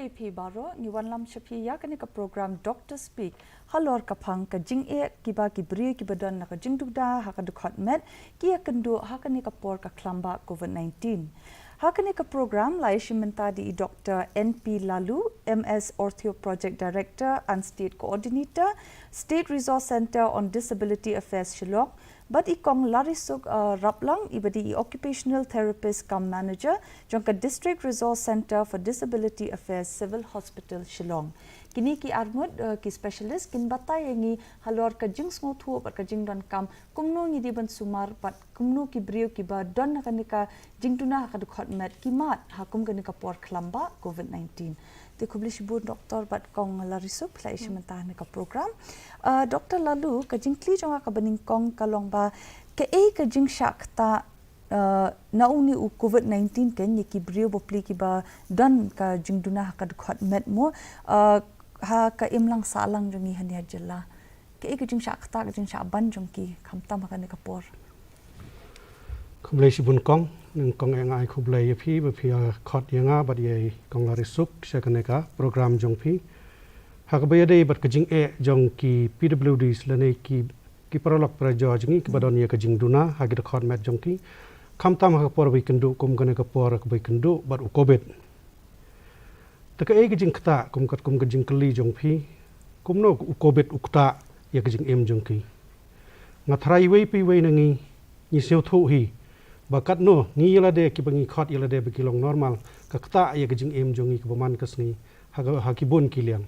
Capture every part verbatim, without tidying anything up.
Ïa phi baroh, ngi wanlam sha phi ïa kane ka program Doctor Speak. Halor ka phang ka jingeh kiba ki briew kiba don na ka jingduna ha ka dkhot met ki ïakynduh ha kane ka por ka khlambah COVID nineteen. Ha kane ka program la ïashim bynta da i Doctor N P Laloo, M S Ortho Project Director and State Coordinator, State Resource Centre on Disability Affairs Shillong, bad i Kong Larisuk, uh, Raplang, iba dei i Occupational Therapist cum Manager jong ka District Resource Centre for Disability Affairs, Civil Hospital, Shillong. Kine ki arngut, uh, ki specialist kin batai ïa ngi halor ka jingsngewthuh bad ka jingdonkam, kumno ngi dei ban sumar bad kumno ki briew kiba don na kane ka jingduna ha ka dkhot met ki mad ha kum kane ka por khlambah COVID nineteen. Te khublei shibun Doctor bad Kong Larisuk, phi la ïashim bynta ha kane ka program. Uh, Doctor Laloo, ka jingkylli jong nga kaba nyngkong ka long ba kaei ka jingshah ktah, uh, na une u COVID nineteen, kan, ïa ki briew bapli kiba don ka jingduna ha ka dkhot met mo, uh, ha ka imlang sahlang jong ngi hangne ha jylla. Kaei ka jingshah ktah, ka jingshah ban jong ki, khamtam ha kane ka por? Khublei shibun Kong, nyngkong eh nga ai khublei ïa phi ba phi ïa khot ïa nga bad ïa i Kong Larisuk sha kane ka program jong phi. Ha kaba ïadei bad ka jingeh jong ki P W Ds lane ki, ki paralok parajor jong ngi kiba don ïa ka jingduna ha ki dkhot met jong ki, khamtam ha ka por ba ïakynduh kum kane ka por kaba ïakynduh bad u COVID. Te kaei ka jingktah, kum katkum ka jingkylli jong phi, kumno u COVID u ktah ïa ka jingim jong ki? Nga tharai iwei pa iwei na ngi, ngi sngewthuh hi ba katno ngi ïa lade kiba ngi khot ïa lade ba ki long normal, ka ktah ïa ka jingim jong ngi kaba man ka sngi ha ka, ha ki bun ki liang.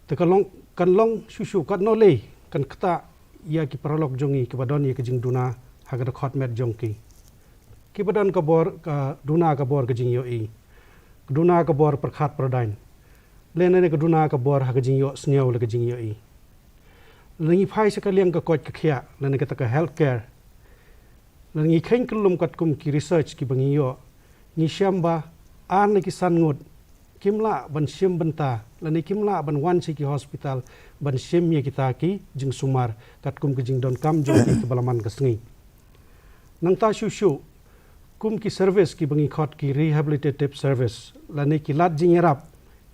Te ka long, kan long shuh shuh, katno lei kan ktah ïa ki paralok jong ngi kiba don ïa ka jingduna ha ka dkhot met jong ki, kiba don ka bor, ka duna ka bor ka jingïohi, duna ka bor pyrkhat pyrdaiñ, lane ka duna ka bor ha ka jingïohsngew lane ka jingïohi. Lada ngi phai sha ka liang ka koit ka khiah lane kata ka healthcare, lada ngi kheiñ kyllum katkum ki research kiba ngi ïoh, ngi shem ba ar na ki san ngut kim lah ban shim bynta lane kim lah ban wan sha ki hospital ban shim ïa kita ki jingsumar katkum ka jingdonkam jong ki kaba la man ka sngi. Nangta shuh shuh, kum ki service kiba ngi khot ki rehabilitative service lane ki lad jingïarap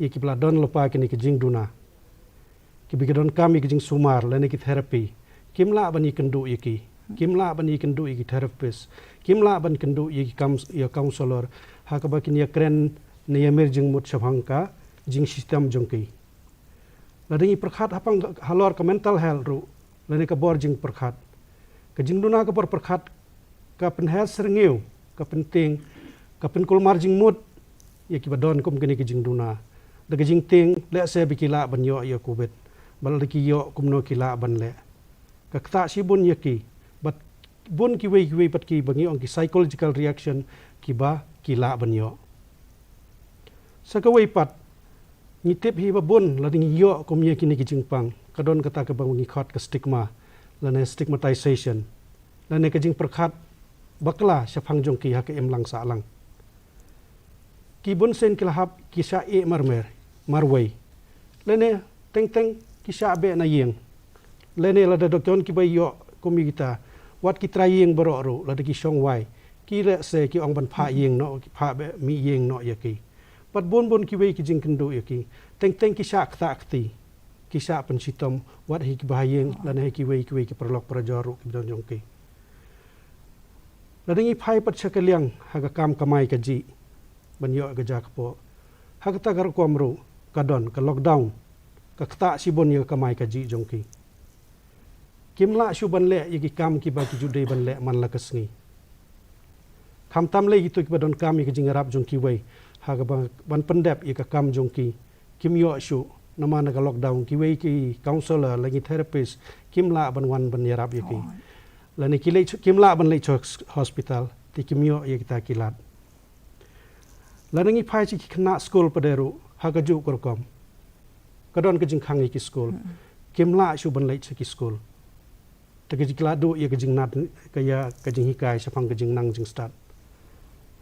ïa kiba la don lypa kine ki jingduna, kiba ki donkam ïa ki jingsumar lane ki therapy, kim lah ban ïakynduh ïa ki, kim lah ban ïakynduh ïa ki therapist, kim lah ban kynduh ïa ki coun-, ïa counselor, ha kaba kin ïakren ne ïamir jingmut shaphang ka jingshitom jong ki. Lada ngi pyrkhat hapang halor ka mental health ruh, lane ka bor jingpyrkhat, ka jingduna ka bor pyrkhat ka pynher syrngiew, ka pyntieng, ka pynkulmar jingmut ïa kiba don kum kine ki jingduna. Da ka jingtieng, lehse ba ki lah ban ïoh ïa COVID, bad lada ki ïoh, kumno ki lah ban leh. Ka ktah shibun ïa ki, bad bun kiwei kiwei pat kiba ngi ong ki psychological reaction kiba ki lah ban ïoh. Sa kawei pat, ngi tip hi ba bun lada ngi ïoh kum ïa kine ki jingpang, ka don kata kaba ngi khot ka stigma lane stigmatization, lane ka jingpyrkhat bakla shaphang jong ki ha ka imlang sahlang. Ki bun sien ki la hap ki shah ïeh marmer, marwei, lane teng teng ki shah beh na ïing. Lane lada don kiba ïoh kum ïa kita, wat ki trai ïing baroh ruh, lada ki shong wai, ki lehse ki ong ban phah ïing noh, ki phah beh mih ïing noh ïa ki. Bad bun bun kiwei ki jingkynduh ïa ki, teng teng ki shah ktah kti, ki shah pynshitom, wat ha kiba ha ïing lane ha kiwei kiwei ki paralok parajor ruh kiba don jong ki. Lada ngi phai pat sha ka liang ha ka kam kamai kajih, ban ïoh ka jaka poh, ha kata ka rukom ruh ka don ka lockdown, ka ktah shibun ïa ka kamai kajih jong ki. Kim lah shuh ban leh ïa ki kam kiba ki ju dei ban leh man la ka sngi. Khamtam lei kito kiba donkam ïa ka jingïarap jong kiwei, ha kaba ban pyndep ïa ka kam jong ki, kim ïoh shuh namar na ka lockdown. Kiwei ki counselor lane ki therapist kim lah ban wan ban ïarap ïa ki. Lane ki leit sha, kim lah ban leit sha hospital, te kim ïoh ïa kita ki lad. Lada ngi phai sha ki khynnah skul pat ruh, ha kajuh ka rukom, ka don ka jingkhang ïa ki skul. Kim lah shuh ban leit sha ki skul. Te ki la duh ïa ka jingnat, ka ïa ka jinghikai shaphang ka jingnang jingstad.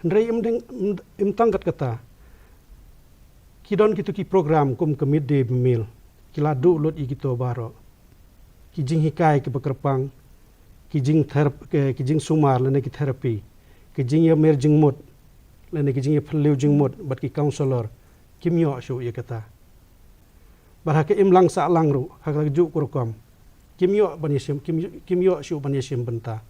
Hynrei ym dang, ym, ym tang kat kata, ki don kito ki program kum ka midday meal, ki la duh lut ïa kito baroh. Ki jinghikai kiba kyrpang, ki jingther-, ki, ki jingsumar lane ki therapy, ki jingïamir jingmut lane ki jingïaphylliew jingmut bad ki counselor, kim ïoh shuh ïa kata. Bad ha ka imlang sahlang ruh, ha ka juh ka rukom, kim ïoh ban ïashim, kim, kim ïoh shuh ban ïashim bynta.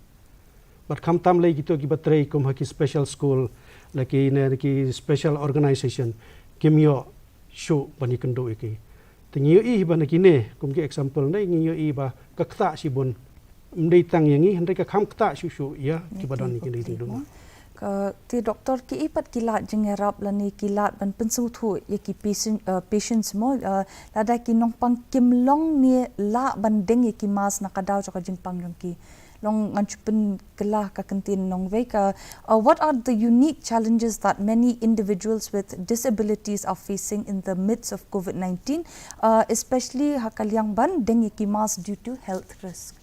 Bad khamtam lei kito kiba trei kum ha ki special school, la ki ne ki special organization, kim ïoh shuh ban ïakynduh ïa ki. Te ngi ïohi ba na kine kum ki example ne, ngi ïohi ba ka ktah shibun, ym dei tang ïa ngi, hynrei ka kham ktah shuh shuh ïa kiba don ïa ki dei jingduh. Ka te doktor, ki ei pat ki lad jingïarap lane ki lad ban pynsngewthuh ïa ki patient, eh, patients mo, eh, lada ki nongpang kim long ne lah ban deng ïa ki mask na ka daw jong ka jingpang jong ki. Long ngan shu pynkylla ka kyntien nongwei ka, uh, what are the unique challenges that many individuals with disabilities are facing in the midst of COVID nineteen, uh, especially ha ka liang ban deng ïa ki mask due to health risk?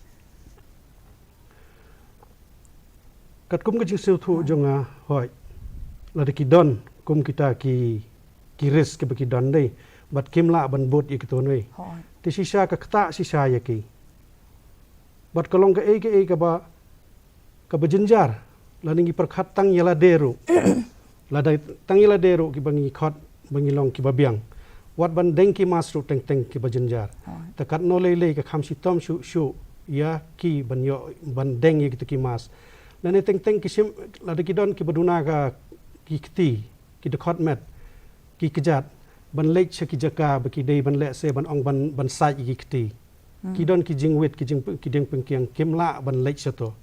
Katkum ka jingsngewthuh jong nga, hooid, lada ki don kum kita ki, ki risk kiba ki don dei, bad kim lah ban bud ïa kito ne. Hooid. Te shisha ka ktah shisha ïa ki. Bad ka long kaei kaei kaba, kaba jynjar, lada ngi pyrkhat tang ïa lade ruh. Lada tang ïa lade ruh kiba ngi khot ba ngi long kiba biang, wat ban deng ki mask ruh teng teng kiba jynjar. Hooid. Te katno lei lei ka kham shitom shuh shuh ïa ki ban ïoh ban deng ïa kito ki mask. Lane teng teng ki shim, lada ki don kiba duna ka ki kti, ki dkhot met, ki kjat, ban leit sha ki jaka ba ki dei ban lehse ban ong ban, ban sait ïa ki kti. Hmm. Ki don ki jingwit, ki jing, ki diengpyngkiang, kim lah ban leit shato.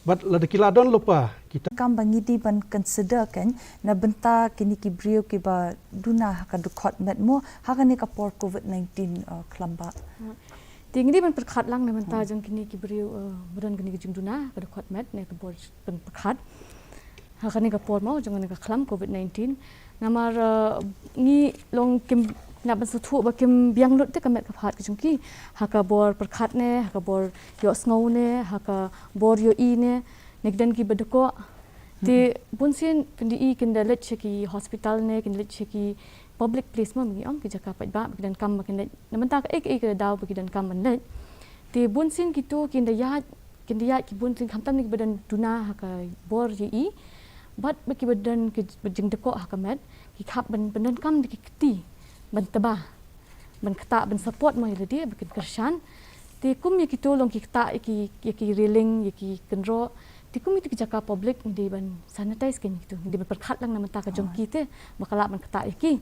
Bad lada ki la don lypa, kita. Kam ba ngi dei ban consider kan, na bynta kine ki briew kiba duna ha ka dkhot met mo, ha kane ka por COVID nineteen, uh, khlamba. Te ngi dei ban pyrkhat lang na bynta jong kine ki briew, uh, ba don kine ki jingduna ha ka dkhot met, ne ka bor pyn-, pyrkhat. Ha kane ka por mo, jong kane ka khlam COVID nineteen. Namar, uh, ngi long kim, na ban sngewthuh ba kim biang lut te ka met ka phad ka jong ki. Ha ka bor pyrkhat ne, ha ka bor ïohsngew ne, ha ka bor ïohi ne, ne ki don kiba dkoh. Te bunsien kin da i kin da leit sha ki hospital ne, kin leit sha ki public place mo, ngi ong ki jaka paidbah, ba ki donkam ba kin leit. Na bynta kaei kaei ka daw ba ki donkam ban leit. Te bunsien kito kin da ïaid, kin da ïaid ki bunsien khamtam ne kiba don duna ha ka bor ïohi. Bad ba kiba don ki jingdkoh ha ka met, ki khap ban, ban donkam da ki kti ban tba, ban ktah, ban support mo ïa lade ba kin kyrshan. Te kum ïa kito long ki ktah ïa ki, ïa ki railing, ïa ki kynroh. Te kum ïa kito ki jaka public ngi dei ban sanitize kein ïa kito, ngi dei ban pyrkhat lang na bynta ka jong ki te ba ka lah ban ktah ïa ki.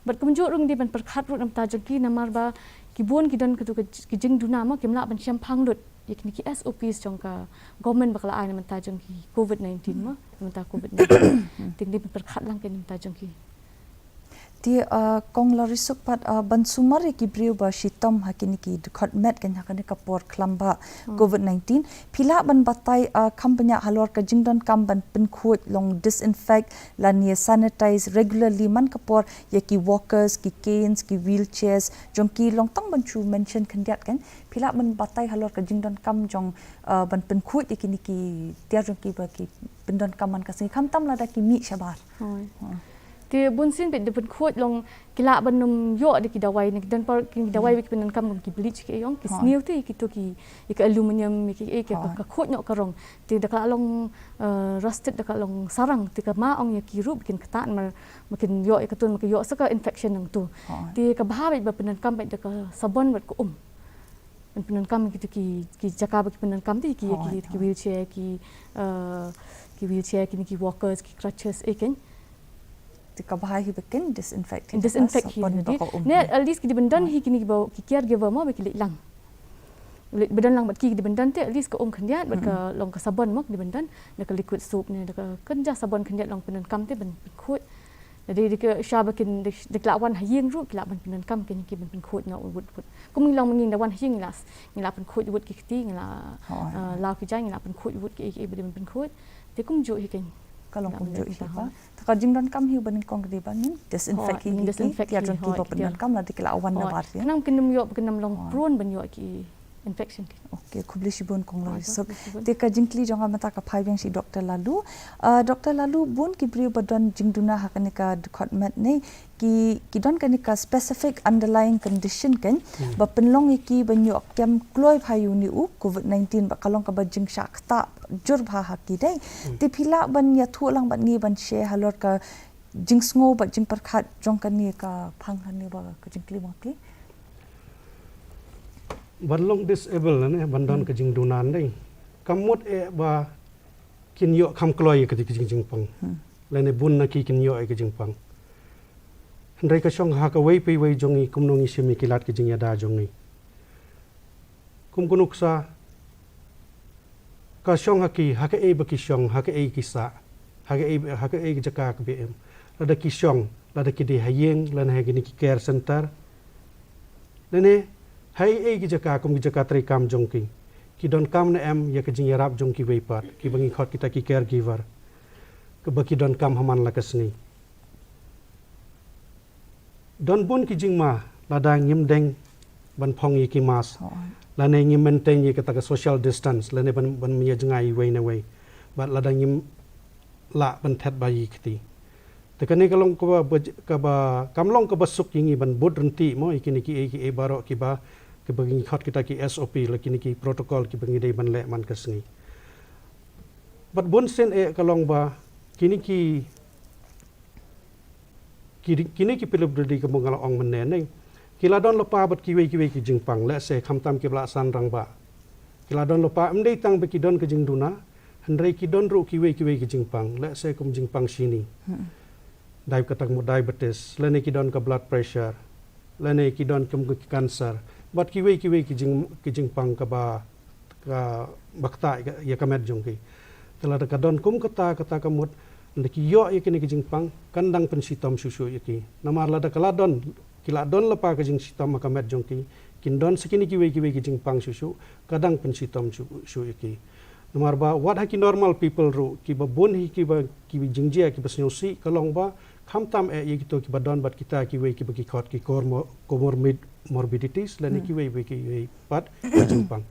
Bad kumjuh ruh ngi dei ban pyrkhat ruh na bynta jong ki namar ba ki bun ki don kito ka j-, ki jingduna mo, kim lah ban shemphang lut ïa kine ki S O Ps jong ka government ba ka la ai na bynta jong ki COVID nineteen mo, na bynta COVID nineteen. Te ngi dei ban pyrkhat lang kein na bynta jong ki. Te, uh, Kong Larisuk pat, uh, ban sumar ïa ki briew ba shitom ha kine ki dkhot met kein ha kane ka por khlamba COVID nineteen. Phi lah ban batai, uh, kham bniah halor ka jingdonkam ban pynkhuid long disinfect lane sanitize regularly man ka por ïa ki walkers, ki canes, ki wheelchairs, jong ki long tang ban shu mention khyndiat kein. Phi lah ban batai halor ka jingdonkam jong, uh, ban pynkhuid ïa kine ki tiar jong ki ba ki pyndonkam man ka sngi khamtam lada ki mih shabar. Hooid. Te bunsien bad da pynkhuid long ki lah ban ym ïoh da ki dawai ne, ki don por ki dawai ba ki pyndonkam kum ki bleach ki ïong, ki sniew te kito ki, ïa ka aluminium, ïa ki, ïa ka, ka khuid noh ka rong. Te da ka la long, eh, rusted, da ka long sarang, te ka ma ong ïa ki ruh ba kin ktah, ma, ma kin ïoh ïa ka tun, ma kin ïoh sa ka infection nangtu. Te ka bha bad ba pyndonkam bad da ka sabon bad ka um. Ban pyndonkam kito ki, ki jaka ba ki pyndonkam te ki, ki, ki wheelchair, ki, eh, ki wheelchair, kine ki walkers, ki crutches, eh, kein. Te ka bha hi ba kin disinfect hi, disinfect hi sabon ne, ba ka um. Ne, at least ki dei ban don hi kine ki ba ki caregiver mo ba ki leit lang. Leit ba don lang bad ki, ki dei ban don te at least ka um khyndiat bad ka long ka sabon mo ki dei ban don. Da ka liquid soap ne, da ka kynja sabon khyndiat long pyndonkam te ban pynkhuid. Da dei, dei ka sha ba kin, dei, dei ki la wan ha ïing ruh ki lah ban pyndonkam kein ïa ki ban pynkhuid noh wut wut. Kum ngi long ma ngi da wan ha ïing ngi la, ngi la pynkhuid wut ki kti, ngi la, eh, law ki jaiñ, ngi la pynkhuid wut ki, ki, ki ba dei ban pynkhuid. Te kumjuh hi kein. Ka long kumjuh hi pat. Te ka jingdonkam hi ba nyngkong ka dei ba ngin disinfect hi, ngin disinfect hi, tiar jong ki ba pyndonkam lada ki la wan nabar hi. Khnang kin ym ïoh, kin ym long prone ban ïoh ki infection kein. Ok, khublei shibun Kong Larisuk. Te ka jingkylli jong nga mynta ka phai biang sha i Doktor Laloo. Ah, Doktor Laloo, bun ki briew ba don jingduna ha kane ka dkhot met ne, ki, ki don kane ka specific underlying condition kein, ba pynlong ïa ki ban ïoh kem kloi bha ïa une u COVID nineteen, ba ka long kaba jingshah ktah jur bha ha ki dei. Te phi lah ban ïathuh lang bad ngi ban share halor ka jingsngew bad jingpyrkhat jong kane ka phang kane ba ka jingkylli ba nga kylli. Ban long disable ne, ban don ka jingduna ne, kam mut eh ba kin ïoh kham kloi ïa ka jing, jingpang. Lane bun na ki kin ïoh ïa ka jingpang. Hynrei ka shong ha kawei pa iwei jong ngi kumno ngi shim ïa ki lad ka jingïada jong ngi. Kum ka nuksa, ka shong ha ki, ha kaei ba ki shong, ha kaei ki sah, ha kaei, ha kaei ka jaka kaba im. Lada ki shong, lada ki dei ha ïing, lane ha kine ki care center, lane ha ei ei ki jaka kum ki jaka treikam jong ki, ki donkam ne em ïa ka jingïarap jong kiwei pat, kiba ngi khot kita ki caregiver, kaba ki donkam ha man la ka sngi. Don bun ki jingma lada ngim deng ban phong ïa ki mask, lane ngim maintain ïa kata ka social distance, lane ban, ban ïa jngai iwei na iwei, bad lada ngim lah ban thet ba ïa kti. Te kane ka long kaba, ba, kaba, kam long kaba suk ïa ngi ban bud ryntih mo ïa kine ki, ki, ki baroh kiba, kiba ngi khot kita ki S O P, la kine ki protocol kiba ngi dei ban leh man ka sngi. Bad bun sien eh ka long ba kine ki, ki, kine ki P W D ka mung la ong mynne ne, ki la don lypa bad kiwei kiwei ki jingpang, lehse khamtam kiba la san rangbah. Ki la don lypa, ym dei tang ba ki don ka jingduna, hynrei ki don ruh kiwei kiwei ki jingpang, lehse kum jingpang shini, dai kata ka mut diabetes, lane ki don ka blood pressure, lane ki don kum ki cancer, bad kiwei kiwei ki jing, ki jingpang kaba, kaba ktah ïa ka, ïa ka met jong ki. Te lada ka don kum kata, kata ka mut, lada ki ïoh ïa kine ki jingpang, kan dang pynshitom shuh shuh ïa ki. Namar lada ka la don, ki la don lypa ka jingshitom ha ka met jong ki, kin don sa kine kiwei kiwei ki jingpang shuh shuh, ka dang pynshitom shuh shuh ïa ki. Namar ba wat ha ki normal people ruh, kiba bun hi kiba, kiba jingjia, kiba sngewsih, ka long ba khamtam eh ïa kito kiba don bad kita kiwei kiba ki khot ki comor-, comorbid-, morbidities, lane kiwei kiwei kiwei pat ki jingpang.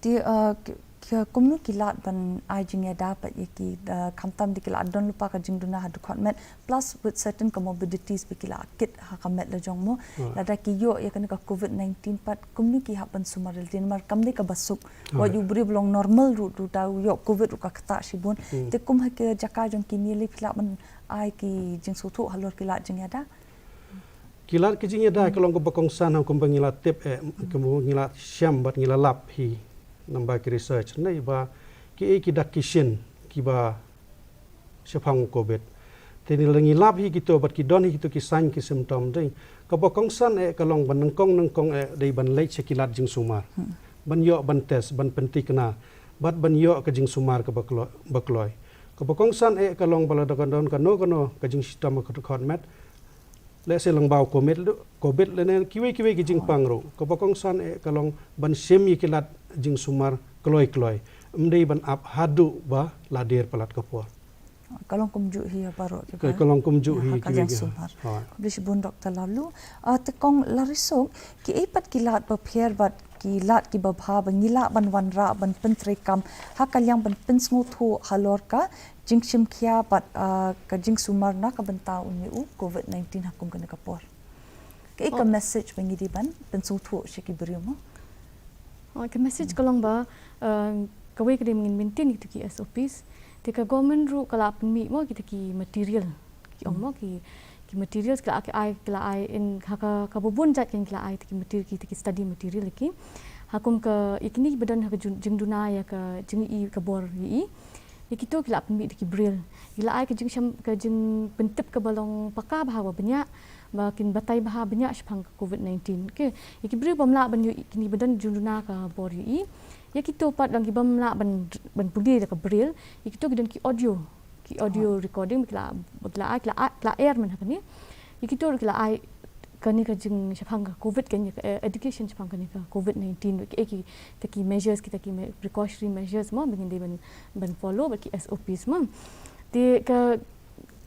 Te, uh, ki, ki, kumno ki lad ban ai jingïada pat ïa ki, uh, khamtam de ki la don lypa ka jingduna ha dkhot met, plus with certain comorbidities ba ki la kit ha ka met la jong mo. Lada ki ïoh ïa kane ka covid nineteen pat, kumno ki hap ban sumar lynti, namar kam dei kaba suk. Wat ïa u briew ba long normal ruh, ruh da u ïoh covid ruh ka ktah shibun. Te kum ha ka jaka jong kine lei phi lah ban ai ki jingsngewthuh halor ki lad jingïada? Ki lad ki jingïada ka long kaba kongsan ha kumba ngi la tip eh, kumba ngi la shem bad ngi la lap hi, namar ba ki research ne ba ki ei ki dak ki shin kiba shaphang covid. Te ngi la ngi lap hi kito bad ki don hi kito ki sign ki symptom dei. Kaba kongsan eh ka long ba nyngkong nyngkong eh dei ban leit sha ki lad jingsumar, ban ïoh ban test, ban pynthikna, bad ban ïoh ka jingsumar kaba klo-, ba kloi. Kaba kongsan eh ka long ba lada ka don kano kano ka jingshitom ha ka dkhot met, lehse lyngba u covid, covid lane kiwei kiwei ki jingpang ruh, kaba kongsan eh ka long ban shim ïa ki lad jingsumar kloi kloi, ym dei ban ap haduh ba la dier palat ka por. Ka long kumjuh hi ïa baroh kiba, ka long kumjuh hi ha ka kiwei ki jingsumar. Khublei shibun Doctor Laloo. Ah, te Kong Larisuk, kiei pat ki lad bapher bad ki lad kiba bha ba ngi lah ban wanrah ban pyntreikam ha ka liang ban pynsngewthuh halor ka jingshim khia bad, ah, ka jingsumar na ka bynta une u covid nineteen ha kum kane ka por? Kaei ka message ba ngi dei ban pynsngewthuh sha ki briew mo? Oh, ka message ka long ba, ah, kawei ka dei ngin maintain kita ki S O Ps. Te ka government ruh ka la pynmih mo kita ki material, ki ong mo ki, ki materials ki la ai, ki la ai in ha ka, kaba bun jait ki la ai kita ki material, kita ki study material ki. Ha kum ka, ïa kine kiba don ha ka jing-, jingduna ïa ka jing-i ka bor ïa i. Ïa kito ki la pynmih da ki braille. Ki la ai ka jingsham, ka jingpyntip kaba long paka bha, ba bniah, ba kin batai bha bniah shaphang ka covid nineteen. Okay. Ïa ki briew bym lah ban ïoh, kine ba don jingduna ka bor ïohi. Ïa kito pat dang ki bym lah ban, ban pule da ka braille. Ïa kito ki don ki audio, ki audio recording, ba ki la, ba ki la ai, ki la ai, ki la aired mynta kane. Ïa kito ki la ai kane ka jingshaphang ka covid, kane ka, eh, education shaphang kane ka covid nineteen. Ki, eh, kita ki measures, kita ki me-, precautionary measures mo, ba ngin dei ban, ban follow, ba ki S O Ps mo. Te ka,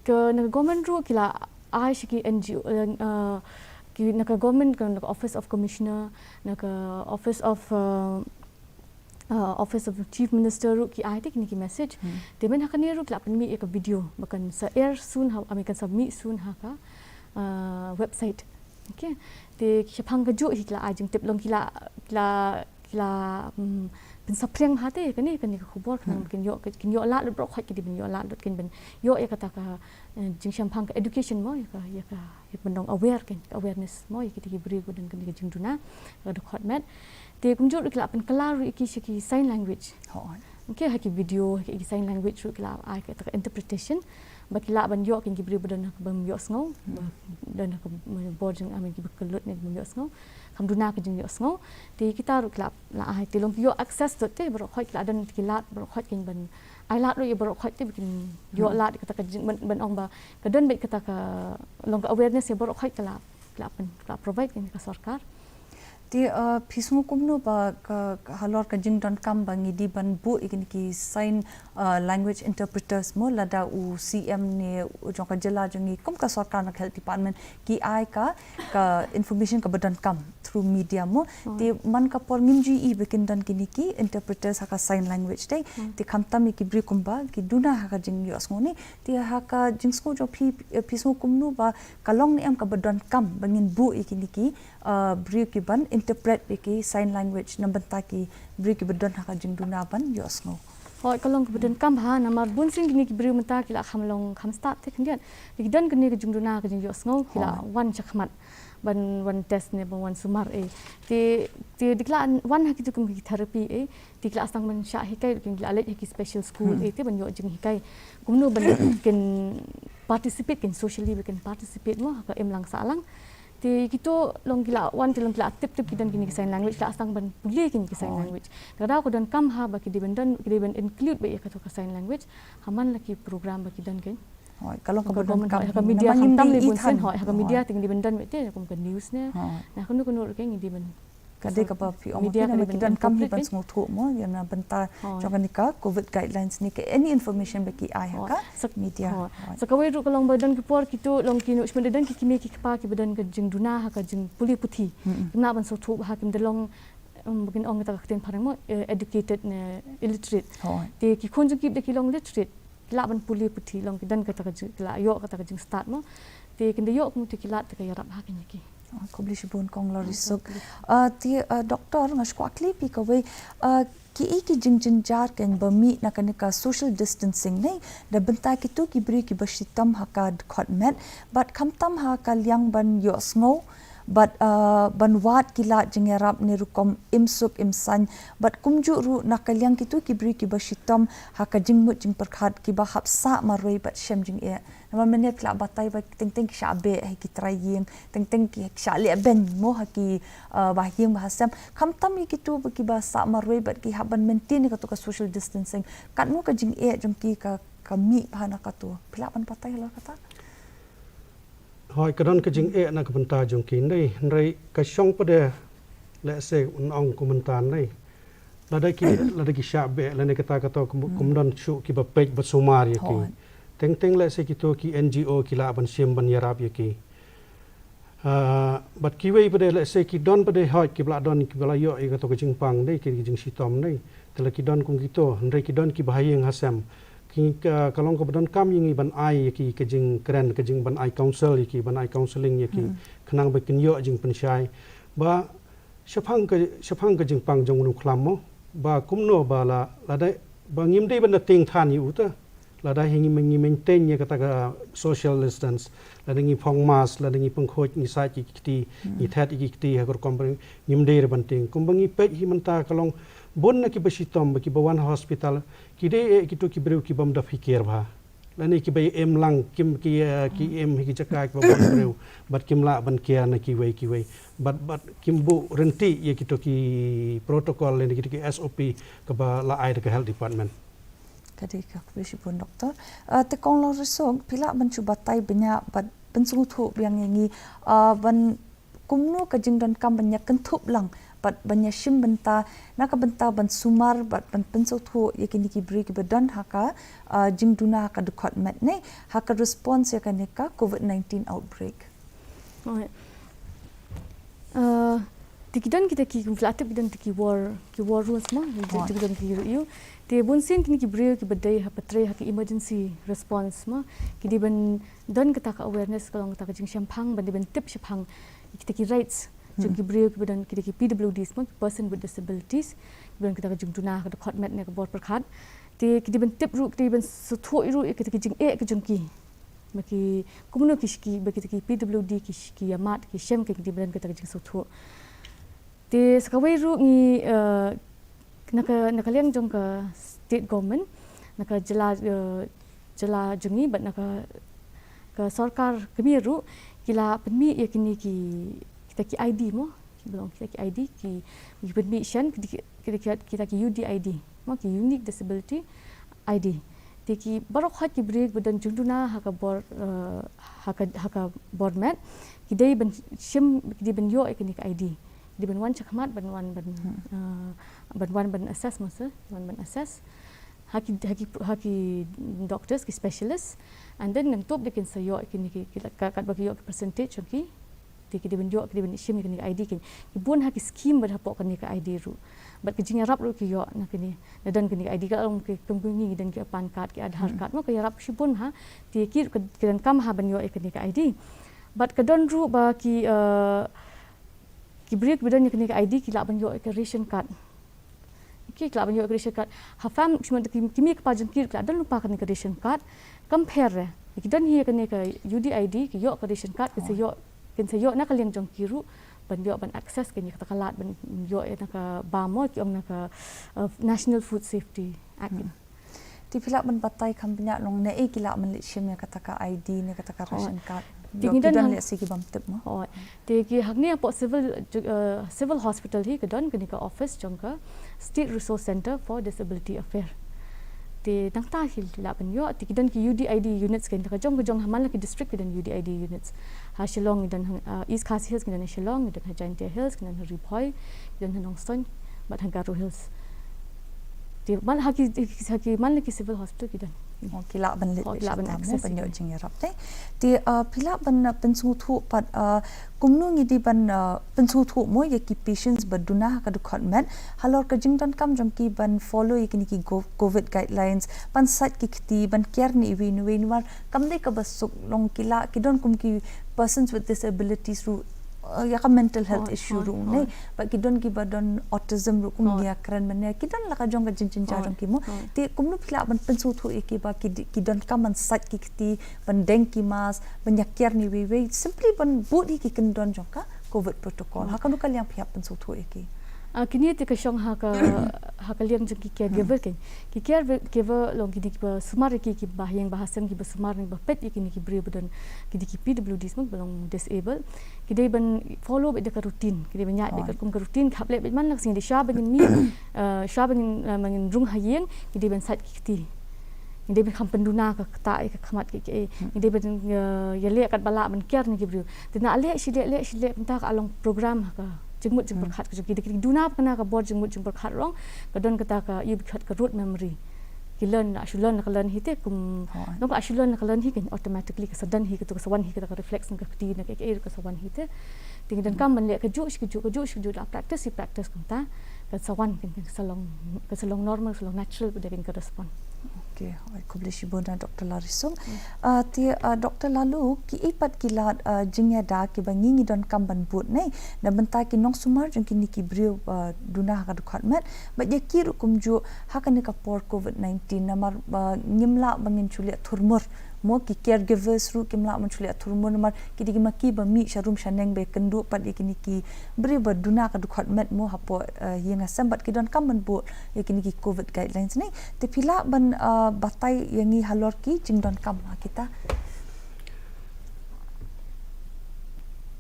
ka na ka government ruh ki la ai sha ki N G O, eh, eh, ki na ka government, ka na ka Office of Commissioner, na ka Office of, eh, uh, Office of Chief Minister ruh ki ai te kine ki message. Te mynta ha kane ruh ki la pynmih ïa ka video ba kan sa air soon ha, I mean, kan sa mih soon ha ka, uh, website. Okay. Te shaphang kajuh hi ki la ai jingtip, long ki la, ki la, la, mm, pynsaphriang ha te kane, kane ka khubor, khnang ba kin ïoh, kin ïoh lad lut, baroh khoit ki dei ban ïoh lad lut, kin ban ïoh ïa kata ka, eh, jingshemphang ka education mo, ïa ka, ïa ka, ïa ka ban long aware, kin, awareness mo ïa kita ki briew ba don kane ka jingduna ka dkhot met. Te kumjuh ruh ki la pynkylla ruh ïa ki sha ki sign language. Hooid. Okay, ha ki video, ha ki sign language ruh ki la ai kata ka interpretation. Ba ki lah ban ïoh, kin, ki briew ba don ha ka bym ïohsngew, ba don ha ka bor jong, I mean, ki ba kyllut ne ki bym ïohsngew, kam duna ka jingïohsngew. Te kita ruh ki la, la ai, te long ki ïoh access to te, baroh khoit ki la don, ki lad, baroh khoit kin ban ai lad ruh ïa baroh khoit te ba kin ïoh lad kata ka jing, ban, ban ong ba ka don beit kata ka, long ka awareness ïa baroh khoit ka la, ka la pyn, ka la provide kin ka sorkar. Te, uh, phi sngew kumno ba ka, ka halor ka jingdonkam ba ngi dei ban buh ïa kine ki sign, uh, language interpreters mo, lada u C M ne u jong ka jylla jong ngi kum ka sorkar na ka health department ki ai ka, ka information kaba donkam through media mo. Te man ka por ngim ju i ba kin don kine ki interpreters ha ka sign language te. Te khamtam ïa ki briew kumba ki duna ha ka jingïohsngew ne. Te ha ka jingsngew jong phi, eh, phi sngew kumno ba ka long ne em kaba donkam ba ngin buh ïa kine ki, uh, briew ki ban interpret ïa ki sign language na bynta ki briew ki ba don ha ka jingduna ban ïohsngew. Hooid, ka long kaba donkam ha, namar bun sien kine ki briew mynta ki la kham long kham stad te khyndiat. Te ki don kane ka jingduna ka jingïohsngew, ki la wan shakhmat ban wan test ne ban wan sumar, eh. Te, te dei ki la wan ha kitu kum ki therapy, eh. Te ki la sdang ban shah hikai, kin, ki la leit ha ki special school, eh, te ban ïoh jinghikai kumno ban kin participate, kin socially ba kin participate mo ha ka imlang sahlang. Te kito long ki la wan, te long ki la tip tip ki don kine ki sign language, ki la sdang ban pule kine ki sign language. Te ka daw ka donkam ha ba ki dei ban don, ki dei ban include beit ïa kato ka sign language ha man la ki program ba ki don, kin. Hooid, ka long kaba donkam ha ka media, khamtam lei bun sien, hooid, ha ka media te ngi dei ban don beit te kum ka news ne. Na kano kano ruh, kin, ngi dei ban Ka dei kaba phi ong, media, ki dei ban donkam hi ban sngewthuh mo ïa na bynta jong kane ka covid guidelines ne ka any information ba ki ai ha ka media. Sa kawei ruh ka long ba don ki por kito long ki, nusman da don ki kmie ki kpa ki ba don ka jingduna ha ka jingpule puthi. Kim lah ban sngewthuh ha, kim da long, um, ba kin ong kata ka ktien phareng mo, eh, educated ne illiterate. Te ki khun jong ki da ki long literate, ki lah ban pule puthi, long ki don kata ka jing, ki la ïoh kata ka jingstad mo. Te kin da ïoh kumno te ki lad te ka ïarap ha kine ki. Ah, khublei shibun Kong Lorisuk. Ah, te, ah, Doctor, nga shu kwah kylli phi kawei, ah, kiei ki jingjynjar kin ba mih na kane ka social distancing ne, da bynta kito ki briew ki ba shitom ha ka dkhot met, bad khamtam ha ka liang ban ïohsngew, bad, ah, ban wad ki lad jingïarap ne rukom im suk im saiñ, bad kumjuh ruh na ka liang kito ki briew ki ba shitom ha ka jingmut jingpyrkhat, ki ba hap sah marwei bad shem jingeh. Namar mynne phi la batai ba teng teng ki shah beh ha ki trai ïing, teng teng ki shah leh beiñ mo ha ki, uh, ba ha ïing ba ha sem. Khamtam ïa kito ba ki ba sah marwei bad ki hap ban maintain ïa kato ka social distancing. Katno ka jingeh jong ki ka, ka mih bha na kato. Phi lah ban batai halor kata? Hooid, ka don ka jingeh na ka bynta jong ki, hynrei, hynrei ka shong pat de, lehse un ong kum mynta hynrei. Lada ki, lada ki shah beh, lane kata kato kum, kum don shuh ki ba peit ba sumar ïa ki. Hooid. Teng teng lehse kito ki N G O ki lah ban shim ban ïarap ïa ki. Ah, bad kiwei pat de lehse ki don pat de, hooid, ki ba la don, ki ba la ïoh ïa kato ka jingpang dei, ki jingshitom dei. Te la ki don kum kito, hynrei ki don ki ba ha ïing ha sem. Ki ka, ka long kaba donkam ïa ngi ban ai ïa ki ka jingkren, ka jing ban ai counsel ïa ki, ban ai counseling ïa ki. Khnang ba kin ïoh jingpynshai. Ba shaphang ka, shaphang ka jingpang jong u nongkhlam mo, ba kumno ba la, lada, ba ngim dei ban da tieng than ïa u te. Lada hi ngi, ngi maintain ïa kata ka social distance, lada ngi phong mask, lada ngi pynkhuid, ngi sait ïa ki kti, ngi thet ïa ki kti ha ka rukom ba ngim dei ruh ban tieng. Kumba ngi peit hi mynta ka long bun na ki ba shitom, ba ki ba wan ha hospital, ki dei eh kito ki briew ki bym da phikir bha. Lane ki ba im lang, kim ki, eh, ki im hi ki jaka ki ba bun briew, bad kim lah ban kiar na kiwei kiwei. Bad, bad kim buh ryntih ïa kito ki protocol lane kito ki S O P kaba la ai da ka health department. Ka dei ka, khublei shibun Doctor. Ah, te Kong Lorisuk, phi lah ban shu batai bniah bad pynsngewthuh biang ïa ngi, ah, ban kumno ka jingdonkam ban ïa kynthup lang bad ban ïa shim bynta, na ka bynta ban sumar bad ban pynsngewthuh ïa kine ki briew ki ba don ha ka, ah, jingduna ha ka dkhot met ne, ha ka response ïa kane ka covid nineteen outbreak. Alright. Ah, te ki don kita ki, kum phi la tip, ki don kita ki war, ki war rules mo, ki don ki ruh ïa u. Te bun sien kine ki briew ki ba dei ha, ba trei ha ki emergency response mo, ki dei ban don kata ka awareness, ka long kata ka jingshemphang, ban dei ban tip shaphang kita ki rights Jong ki briew kiba don ki, ki P W Ds mo, ki person with disabilities, kiba don kita ka jingduna ka dkhot met ne ka bor pyrkhat. Te ki dei ban tip ruh, ki dei ban sngewthuh ruh ïa kita ki jingeh ka jong ki. Ba ki kumno ki shki, ba kita ki P W D ki shki ïa mat, ki shem, ki dei ban don kita ki jingsngewthuh. Te sa kawei ruh ngi, eh, na ka, na ka liang jong ka state government, na ka jylla, eh, jylla jong ngi bad na ka, ka sorkar kmie ruh, ki la pynmih ïa kine ki, kita ki I D mo, ki ba long kita ki I D, ki, ki pynmih shen, ki, ki, ki, kita ki U D I D mo, ki unique disability I D. Te ki baroh khoit ki briew ba don jingduna ha ka bor, eh, ha ka, ha ka bor met, ki dei ban shim, ki dei ban ïoh ïa kine ki I D. Ki dei ban wan shakhmat, ban wan, ban, eh, ban wan, ban assess mo sir, ban, ban assess. Ha ki, ha ki, ha ki doctors, ki specialist. And then nangta de kin sa ïoh kine ki, ki, ka, katba ki ïoh ki percentage jong ki. Te ki dei ban ïoh, ki dei ban shim ïa kine ki I D ki. Ki bun ha ki scheme bad hapoh kine ki I D ruh. Bad ki jingïarap ruh ki ïoh na kine. Na don kine ki I D ka long ki, kum kine ki don ki PAN card, ki Aadhaar card mo, ki ïarap shibun ha. Te ki, ki donkam ha ban ïoh ïa kine ki I D. Bad ka don ruh ba ki, eh, ki briew kiba don ïa kine ki I D ki lah ban ïoh ïa ka ration card. Okay, ki lah ban ïoh ïa ka ration card. Ha fam, ki, ki mei ki pa jong ki ki lah don lypa kane ka ration card. Kam pher re. Ki don hi ïa kane ka U D I D, ki ïoh ka ration card, kin sa ïoh, kin sa ïoh na ka liang jong ki ruh ban ïoh ban access kane kata ka lad ban ïoh ïa na ka bam mo, ki ong na ka, eh, National Food Safety Act. Te phi lah ban batai kham bniah long ne, eh, ki lah ban leit shim ïa kata ka I D ne kata ka ration card. Te ngi don lehse ki bym tip mo. Te ki hangne hapoh civil, eh, civil hospital hi ka don kane ka office jong ka State Resource Centre for Disability Affairs. Te nangta hi lah ban ïoh, te ki don ki U D I D units kein, ka jong ka jong ha man la ki district ki don U D I D units. Ha Shillong ngi don, eh, East Khasi Hills ngi don ha Shillong, ngi don ha Jaintia Hills, ngi don ha Ri Bhoi, ngi don ha Nongstoiñ, bad ha Garo Hills. Te man ha ki, ha ki man la ki civil hospital ki don. Oh, ki lah ban leit, oh, ki lah ban access ban ïoh jingïarap te. Te, uh, phi lah ban, uh, pynsngewthuh pat, uh, kumno ngi dei ban, uh, pynsngewthuh mo ïa ki patients ba duna ha ka dkhot met halor ka jingdonkam jong ki ban follow ïa kine ki go-, covid guidelines, ban sait ki kti, ban care na iwei na iwei, namar kam dei kaba suk long, ki lah, ki don kum ki persons with disabilities ruh, uh, ïa ka mental health issue ruh ne. Ba ki don kiba don autism ruh kum ngi ïa kren mynne, ki don la ka jong ka jingjynjar jong ki mo. Te kumno phi lah ban pynsngewthuh ïa ki ba ki di-, ki donkam ban sait ki kti, ban deng ki mask, ban ïa care na iwei iwei, simply ban bud hi ki kyndon jong ka covid protocol. Ha kano ka liang phi hap pynsngewthuh ïa ki? Ah, kine te ka shong ha ka, ha ka liang jong ki caregiver kein. Ki caregiver long kine kiba sumar ïa ki, kiba ha ïing ba ha sem, kiba sumar ne ba peit ïa kine ki briew ba don, kine ki P W Ds mo, ba long disabled. Ki dei ban follow beit da ka routine. Ki dei ban ïaid beit katkum ka routine, ki hap leh beit man la ka sngi, dei shuwa ba ngin mih, eh, shuwa ba ngin, eh, ba ngin rung ha ïing, ki dei ban sait ki kti. Ngi dei ban kham pynduna ka ktah ïa ka khmat kiei. Ngi dei ban, eh, ïaleh katba lah ban care na ki briew. Te na leh shi leh, leh shi leh, mynta ka long program ha ka jingmut jingpyrkhat ka jong ki. Dei ki duna kane ka bor jingmut jingpyrkhat ruh, ka don kata ka ïa ba khot ka rote memory. Ki learn, la shu learn la ka learn hi te kum. Nong ka shu learn la ka learn hi kein, automatically ka sa don hi, kata ka sa wan hi, kata ka reflex na ka kti na ka, ka, ka sa wan hi te. Te ngi donkam ban leh kajuh shi kajuh, kajuh shi kajuh, la practice shi practice kumta. Kan sa wan, kan, kan sa long, kan sa long normal, sa long natural, bad kan ka respond. Okay, oi, khublei shibun, ah, Doctor Larisong. Ah, te, ah, Doctor Laloo, kiei pat ki lad, ah, jingïada kiba ngi ngi donkam ban bud ne na bynta ki nongsumar jong kine ki briew, ah, duna ha ka dkhot met, bad ïa ki ruh kumjuh ha kane ka por covid nineteen, namar, ah, ngim lah ba ngin shu leh thurmur mo, ki caregivers ruh kim lah ban shu leh thurmur namar ki dei ki ma ki ba mih sharum shaneng ba ïakynduh pat ïa kine ki briew ba duna ka dkhot met mo hapoh, eh, ïing ha sem, bad ki donkam ban bud ïa kine ki covid guidelines ne. Te phi lah ban, eh, batai ïa ngi halor ki jingdonkam ha kita?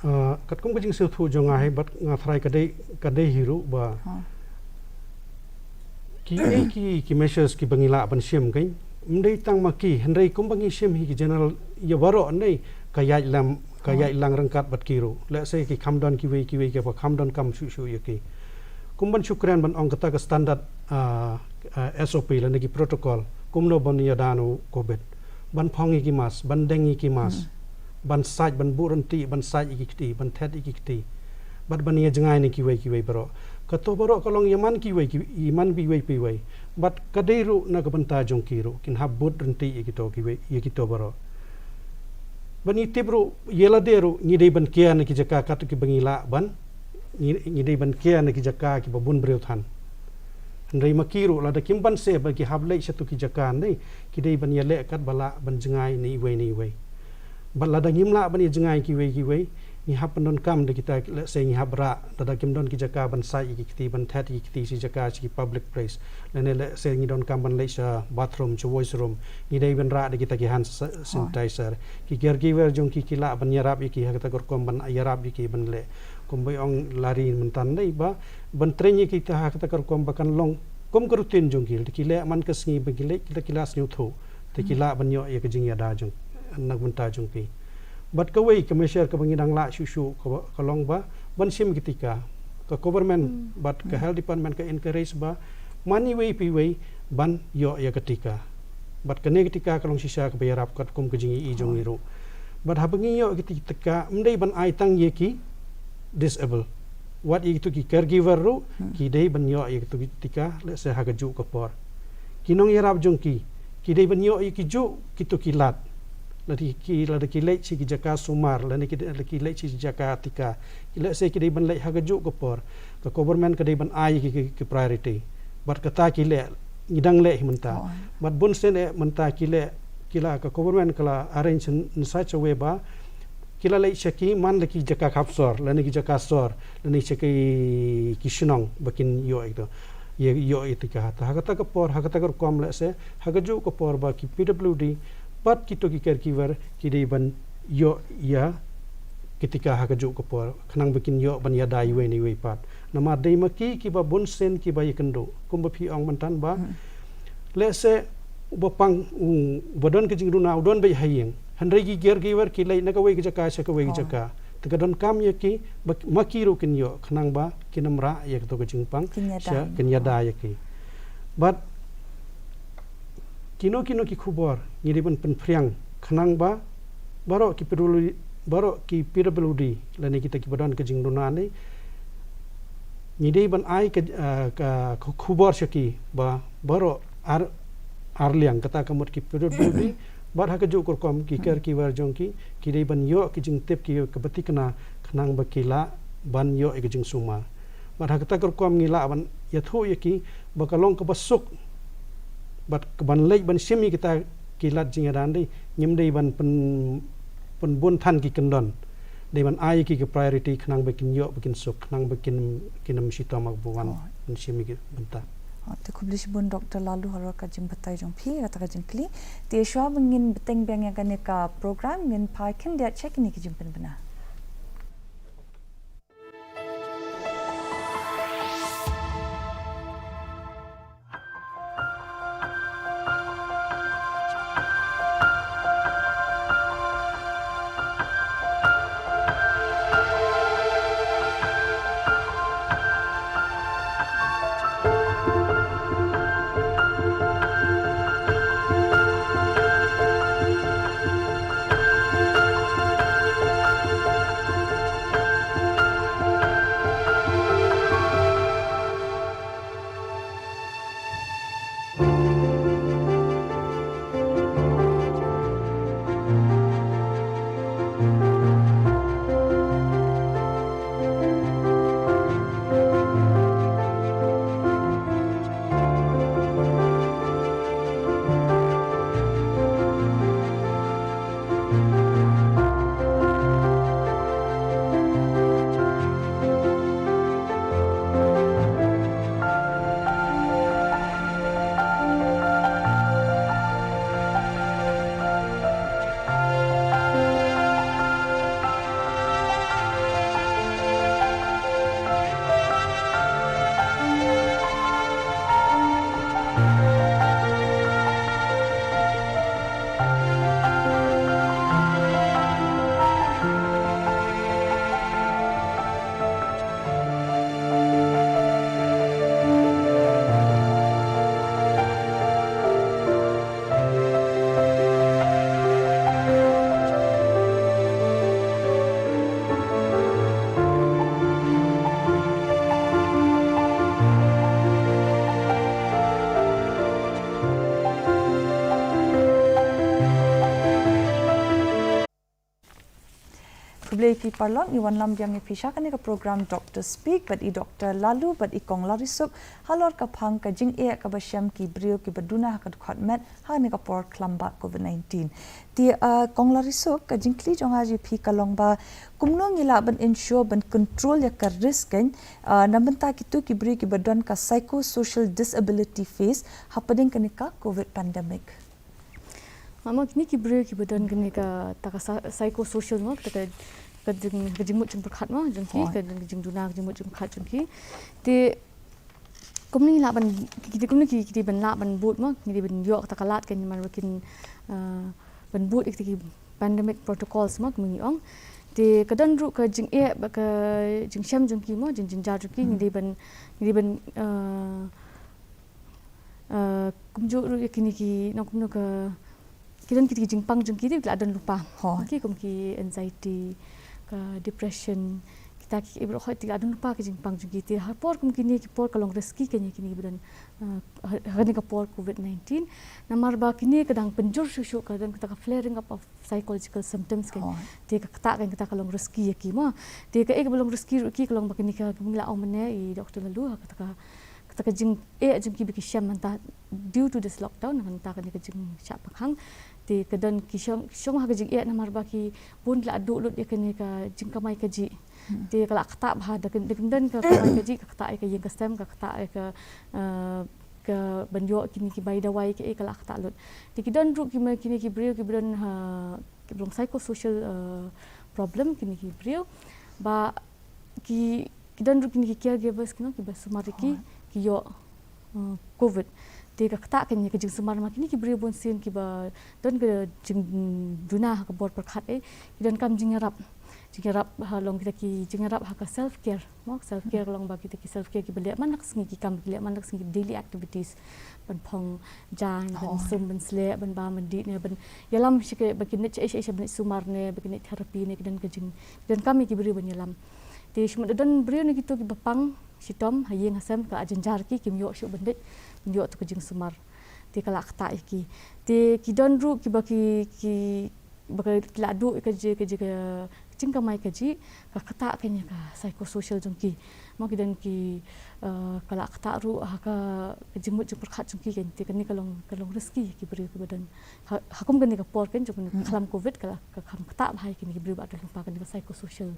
Eh, katkum ka jingsngewthuh jong nga hi, bad nga tharai ka dei, ka dei hi ruh ba kiei ki, ki measures kiba ngi lah ban shim kein, ym dei tang ma ki, hynrei kumba ngi shim hi ki general ïa baroh ne, ka ïaid lang, ka ïaid lang ryngkat bad ki ruh. Lehse ki kham don kiwei kiwei kiba kham donkam shuh shuh ïa ki. Kum ban shu kren ban ong kata ka standard, ah, ah, S O P lane ki protocol kumno ban ïada na u covid. Ban phong ïa ki mask, ban deng ïa ki mask, ban sait, ban buh ryntih, ban sait ïa ki kti, ban thet ïa ki kti. Bad ban ïa jngai na kiwei kiwei baroh. Kato baroh ka long ïa man kiwei ki, ïa man ba iwei pa iwei. Bad ka dei ruh na ka bynta jong ki ruh, kin hap bud ryntih ïa kito kiwei, ïa kito baroh. Ban ïa tip ruh ïa lade ruh, ngi dei ban kiar na ki jaka katto kiba ngi lah ban ngi, ngi dei ban kiar na ki jaka kiba bun briew than. Hynrei ma ki ruh lada kim banse ba ki hap leit sha tu ki jaka, ne ki dei ban ïaleh katba lah ban jngai na iwei na iwei. Bad lada ngim lah ban ïa jngai kiwei kiwei, ngi hap pyndonkam da kita, let's say, ngi hap rah, lada kim don ki jaka ban sait ïa ki kti, ban thet ïa ki kti sha jaka, sha ki public place, lane let's say ngi donkam ban leit sha bathroom, sha washroom, ngi dei ban rah da kita ki hand sa-, sanitizer. Ki caregiver jong ki ki lah ban ïarap ïa ki ha kata ka rukom, ban ïarap ïa ki ban leh. Kumba ong Larry mynta, ne ba ban train ïa kita ha kata ka rukom ba kan long kum ka routine jong ki, lada ki leh man ka sngi ba ki leh, kita ki la sngewthuh, te ki lah ban ïoh ïa ka jingïada jong, na ka bynta jong ki. Bad kawei ka measure kaba ngi dang lah shuh shuh ka, ka long ba ban shim ki tika. Ka government bad ka health department ka encourage ba man iwei pa iwei ban ïoh ïa ka tika. Bad kane ka tika ka long shisha kaba ïarap katkum ka jingïohi jong ngi ruh. Bad haba ngi ïoh ki ti-, tika, ym dei ban ai tang ïa ki disable. Wat ïa kitu ki caregiver ruh, ki dei ban ïoh ïa kitu ki tika, let's say, ha kajuh ka por. Ki nongïarap jong ki, ki dei ban ïoh ïa kijuh kitu ki lad. Lada ki, lada ki leit sha ki jaka sumar, lane ki, lada ki leit sha ki jaka tika, ki, let's say, ki dei ban leit ha kajuh ka por, ka government ka dei ban ai ki, ki, ki priority. Bad kata ki leh, ngi dang leh hi mynta. Bad bun sien eh mynta ki leh, ki la, ka government ka la arrange in, in such a way ba ki la leit sha ki man la ki jaka khap sor, lane ki jaka sor, lane sha ki, ki shnong ba kin ïoh ïa kito, ïa, ïoh ïa tika. Ta ha kata ka por, ha kata ka rukom, let's say, ha kajuh ka por ba ki P W D bad kito ki caregiver ki dei ban ïoh ïa ki tika ha kajuh ka por, khnang ba kin ïoh ban ïada iwei na iwei pat. Namar dei ma ki kiba bun sien kiba ïakynduh, kumba phi ong mynta ba, let's say, uba pang, u, uba don ka jingduna u don beit ha ïing, hynrei ki caregiver ki leit na kawei ka jaka sha kawei ka jaka. Te ka donkam ïa ki ba, ma ki ruh kin ïoh, khnang ba kin ym rah ïa kato ka jingpang, kin ïada, sha, kin ïada ïa ki. Bad kino kino ki khubor ngi dei ban pynphriang, khnang ba baroh ki P W D, baroh ki P W D, lane kita kiba don ka jingduna ne, ngi dei ban ai ka, ah, ka, ka khubor sha ki ba baroh ar, ar liang, kata ka mut ki P W D bad ha kajuh ka rukom ki caregiver jong ki, ki dei ban ïoh ki jingtip, ki ïoh kaba tikna, khnang ba ki lah ban ïoh ïa ka jingsumar. Bad ha kata ka rukom ngi lah ban ïathuh ïa ki ba ka long kaba suk, bad ka ban leit ban shim ïa kita ki lad jingïada, dei, ngim dei ban pyn, pynbun than ki kyndon. Dei ban ai ïa ki ka priority, khnang ba kin ïoh, ba kin suk, khnang ba kin, kin ym shitom ha kaba wan ban shim ïa ki bynta. Oh, te khublei shibun Doctor Laloo halor ka jingbatai jong phi ïa kata ka jingkylli. Te shuwa ba ngin bteng biang ïa kane ka program, ngin phai khyndiat sha kine ki jingpynbna. Te ki paralok, ngi wanlam biang ïa phi sha kane ka program Doctor Speak bad i Doctor Lalu bad i Kong Larisuk halor ka phang ka jingeh kaba shem ki briew kiba duna ha ka dkhot met ha kane ka por khlem ba covid nineteen. Te, ah, Kong Larisuk, ka jingkylli jong nga ïa phi ka long ba kumno ngi lah ban ensure ban control ïa ka risk, kan, ah, na bynta kito ki briew kiba don ka psychosocial disability phase hapdeng kane ka covid pandemic. Mama, kine ki briew kiba don kane kata ka psy-, psychosocial, mo, kata ka, ka jing, ka jingmut jingpyrkhat, mo, jong ki, ka jing, ka jingduna, ka jingmut jingpyrkhat jong ki. Te kumne lah ban, ki, ki, kumne ki, ki ban lah ban bud, mo, ki ban ïoh kata ka lad, kan, namar ba kin, ah, ban bud ïa kita ki pandemic protocols, mo, kumne ngi ong. Te ka don ruh ka jingeh bad ka jingshem jong ki, mo, jing, jingjynjar jong ki, ngi dei ban, ngi dei ban, ah, Uh, kumjuh ruh ïa kine ki, nong kumno ka, ki don kita ki jingpang jong ki te ki la don lypa. Hooid. Ki kum ki anxiety, ka depression, kita ki, ki briew hooid te ki la don lypa ki jingpang jong ki te ha por kum kine ki por ka long risky kane kine ki ba don, uh, ha, ha kane ka por covid nineteen. Namar ba kine ka dang pynjur shuh shuh, ka don kata ka flaring up of psychological symptoms, kan. Hooid. Te ka kata, kan, kata ka long risky ïa ki, mo. Te kaei kaba long risky ruh ïa ki ka long ba kine ka, kumne la ong mynne i Doctor Lalu, ha kata ka, kata ka jingeh jong ki ba ki shem mynta due to this lockdown, mynta kane ka jingshah pynkhang. Te ka don ki shong, shong ha ka jingeh namar ba ki bun ki la duh lut ïa kane ka jingkamai kajih. Hmm. Te ka la ktah bha, da ka, da ka don ka kamai kajih, ka ktah ïa ka ïing ka sem, ka ktah ïa ka, uh, ka ban ïoh kine ki bai dawai, kaei ka la ktah lut. Te ki don ruh ki ma, kine ki briew kiba don, uh, kiba long psychosocial, uh, problem, kine ki briew. Ba ki, ki don ruh kine ki caregivers, kino, kiba sumar ïa ki, hooid, ki ïoh, uh, covid. Te ka kata, kan, ïa ka jingsumar, ma kine ki briew bunsien kiba don ka jingduna ha ka bor pyrkhat, eh, ki donkam jingïarap. Jingïarap ha long kita ki jingïarap ha ka self care, mo, self care ka long ba kita ki self care kiba leh man la ka sngi ki kam, ki leh man la ka sngi ki daily activities. Ban phong jaiñ, ban sum, ban sleh, ban bam, ban dih ne, ban ïalam shi ka, ba kin leit shaei shaei, ban leit sumar ne, ba kin leit therapy ne, ki don ka jing, ki donkam ïa ki briew ban ïalam. Te shu mut da don briew ne kito kiba pang shitom ha ïing ha sem, ka la jynjar ïa ki, kim ïoh shuh ban leit, ban ïoh tu ka jingsumar. Te ka la ktah ïa ki. Te ki don ruh kiba ki, ki, ba ki la duh ïa ka ji, ka ji ka jingkamai kajih, ka ktah, kan, ïa ka psychosocial jong ki. Mo, ki don ki, eh, ka la ktah ruh ha ka, ka jingmut jingpyrkhat jong ki, kan. Te kane ka long, ka long risky ïa ki briew kiba don ha, ha kum kane ka por, kan, jong kane ka khlam covid, ka la, ka kham ktah bha ïa kine ki briew ba don lypa, kane ka psychosocial,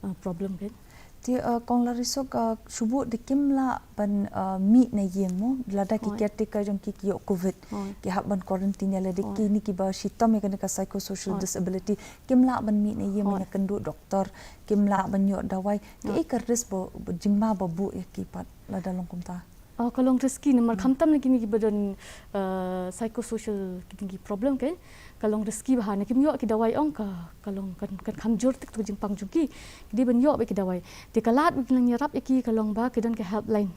eh, problem, kan. Te, eh, Kong Larisuk, eh, shu bud de kim lah ban, eh, mih na ïing, mo, lada ki caretaker jong ki ki ïoh covid, ki hap ban quarantine ïa lade, kine kiba shitom ïa kane ka psychosocial disability, kim lah ban mih na ïing, ban ïakynduh doktor, kim lah ban ïoh dawai. Kaei ka risk ba, ba jingma ba buh ïa ki pat lada long kumta? Oh, ka long risky namar khamtam na kine kiba don, eh, psychosocial kine ki problem, kan. Ka long risky bha, na kim ïoh ki dawai, ong, ka, ka long, kan, kan kham jur tik tu ka jingpang jong ki. Ki dei ban ïoh beit ki dawai. Te ka lad ba kin nang ïarap ïa ki ka long ba ki don ka helpline.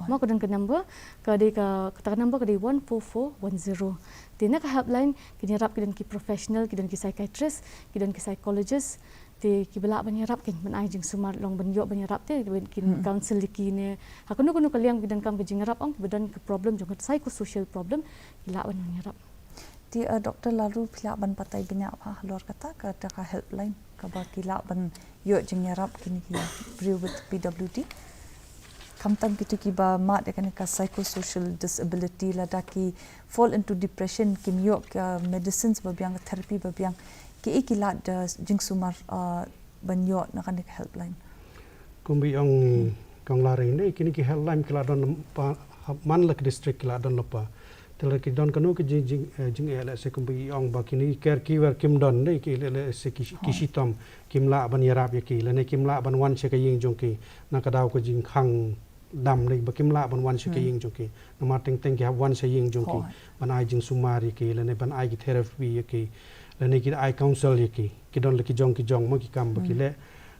Mo, ka don ka number, ka dei ka, kata ka number ka dei one four four one zero. Te na ka helpline kin ïarap, ki don ki professional, ki don ki psychiatrist, ki don ki psychologist. Te kiba lah ban ïarap, kan, ban ai jingsumar, long ban ïoh ban ïarap, te ban kin counsel ïa ki ne ha kano kano ka liang, ki donkam ka jingïarap, ong, kiba don ka problem jong ka psychosocial problem, ki lah ban ïarap. Te, eh, Doctor Lalu, phi lah ban batai bniah bha halor kata, kata ka helpline kaba ki lah ban ïoh jingïarap kine ki briew with P W D? Khamtam kito kiba mad ïa kane ka psychosocial disability, lada ki fall into depression, kim ïoh ka medicines ba biang, ka therapy ba biang, kaei ki lad da jingsumar, eh, ban ïoh na kane ka helpline? Kumba i ong i Kong Laring, ne, kine ki helpline ki la don lypa, ha, man la ki district ki la don lypa. Te lada ki don kano ka jing, jing, eh, jing, eh, lehse kumba i ong ba kine ki caregiver kim don, ne, ki, lehse ki, ki shitom, kim lah ban ïarap ïa ki, lane kim lah ban wan sha ka ïing jong ki na ka daw ka jingkhang dam, ne, ba kim lah ban wan sha ka ïing jong ki. Namar teng teng ki hap wan sha ïing jong ki ban ai jingsumar ïa ki, lane ban ai ki therapy ïa ki, lane ki ai counsel ïa ki. Ki don la ki jong ki jong, mo, ki kam ba ki leh.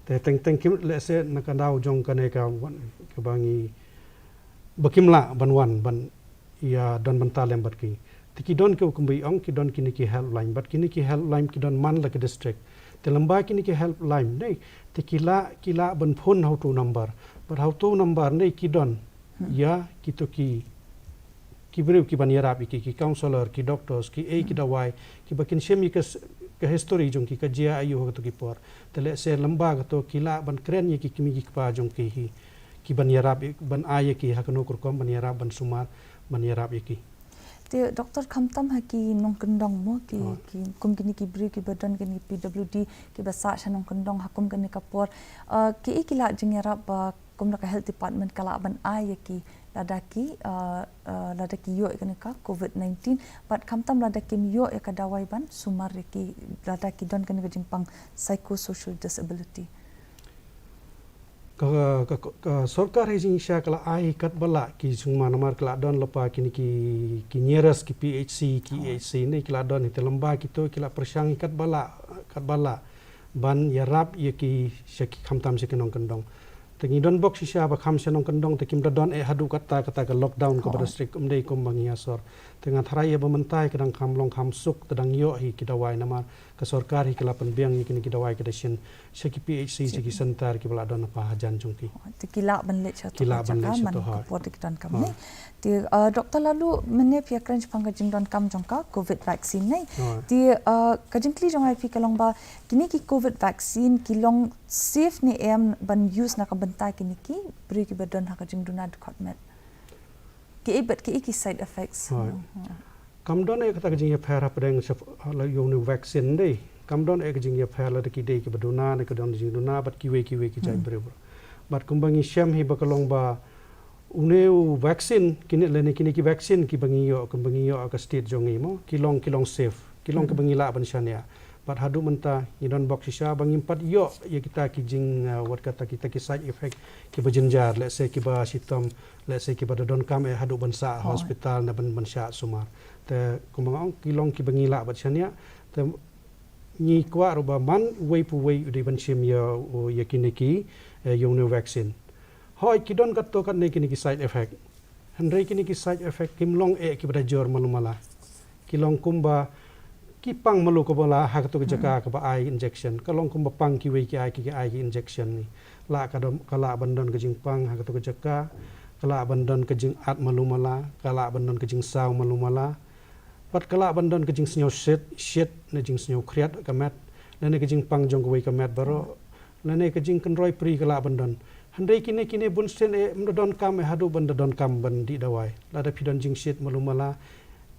Te teng teng kim, lehse na ka daw jong kane ka wan, kaba ngi, ba kim lah ban wan ban ïa don bynta lem bad ki. Te ki don, ki, kumba i ong, ki don kine ki helpline, bad kine ki helpline ki don man la ki district. Te lymba kine ki helpline, ne, te ki lah, ki lah ban phone ha uto u number. Bad ha uto u number, ne, ki don ïa kito ki, ki briew kiban ïarap ïa ki, ki counsellor, ki doctors, kiei ki dawai kiba kin shim ïa ka s-, ka history jong ki ka jia aïu ha kato ki por. Te lehse lymba kato ki lah ban kren ïa ki kmie ki kpa jong ki hi, ki ban ïarap, ban ai ïa ki ha kano ka rukom ban ïarap, ban sumar, ban ïarap ïa ki. Te Doctor, khamtam ha ki nongkyndong mo, ki, ki kum kine ki briew kiba don kine ki P W D kiba sah sha nongkyndong ha kum kane ka por. Uh, ki, ki lah jingïarap ba kum na ka health department ka lah ban ai ïa ki lada ki, uh, uh, lada ki ïoh ïa kane ka covid nineteen, bad khamtam lada kim ïoh ïa ka dawai ban sumar ïa ki lada ki don kane ka jingpang psychosocial disability. Ka, ka, ka, ka sorkar hi jingshisha ka la ai katba lah ki jingma, namar ka la don lypa kine ki, ki nearest ki P H C, ki E H C ne ki la don hi, te lymba kito ki la pyrshang hi katba lah, katba lah ban ïarap ïa ki sha ki, khamtam sha ki nongkyndong. Te ngi don bok shisha ba kham sha nongkyndong te kim da don eh haduh katta, katta ka lockdown kaba da strict, ym dei kumba ngi ïa sor. Te nga tharai ïa ba mynta ka dang kham long kham suk, te dang ïoh hi ki dawai, namar ka sorkar hi ka la pynbiang ïa kine ki dawai ka da shin sha ki P H C, sha ki center kiba la don ha hajan jong ki. Te ki lah ban leit sha to, ki lah ban leit sha to, man ka por te ki donkam ne. Te, uh, Doctor, la lum mynne phi ïa kren shaphang ka jingdonkam jong ka covid vaccine ne. Te, uh, ka jingkylli jong nga ïa phi ka long ba kine ki covid vaccine ki long safe ne em ban use na ka bynta kine ki briew kiba don ha ka jingduna dkhot met? Ki ei bad ki ei ki side effects? Kam don eh kata ka jingïapher hapdeng sha, la ïa une u vaccine dei. Kam don eh ka jingïapher lada ki dei kiba duna ne ka don jingduna bad kiwei kiwei ki jait briew. Bad kumba ngi shem hi ba ka long ba une u vaccine, kine lane kine ki vaccine kiba ngi ïoh, kumba ngi ïoh ha ka state jong ngi mo, ki long, ki long safe, ki long kiba ngi lah ban shaniah. Bad haduh mynta ngi don bok shisha ba ngim pat ïoh ïa kita ki jing, uh, wat kata kita ki side effect kiba jynjar, lehse kiba shitom, lehse kiba da donkam eh haduh ban sah hospital ne ban, ban shah sumar. Te kumba nga ong ki long kiba ngi lah ban shaniah. Te ngi kwah ruh ba man uwei pa uwei u dei ban shim ïa, ïa kine ki, eh, ïa une u vaccine. Hooid ki don katto katne kine ki side effect. Hynrei kine ki side effect kim long eh kiba da jur malu mala. Ki long kumba ki pang malu kaba la ha kato ka jaka kaba ai injection. Ka long kumba pang kiwei ki ai ki, ki ai ki injection ne. La ka don, ka lah ban don ka jingpang ha kato ka jaka. Ka lah ban don ka jingat malu mala. Ka lah ban don ka jingsaw malu mala. Bad ka lah ban don ka jingsngew shit, shit ne jingsngew khriat ka met. Lane ka jingpang jong kawei ka met baroh. Lane ka jingkynroi pri ka lah ban don. Hynrei kine, kine bunsien eh ym da donkam eh haduh ban da donkam ban dih dawai. Lada phi don jingshit malu mala,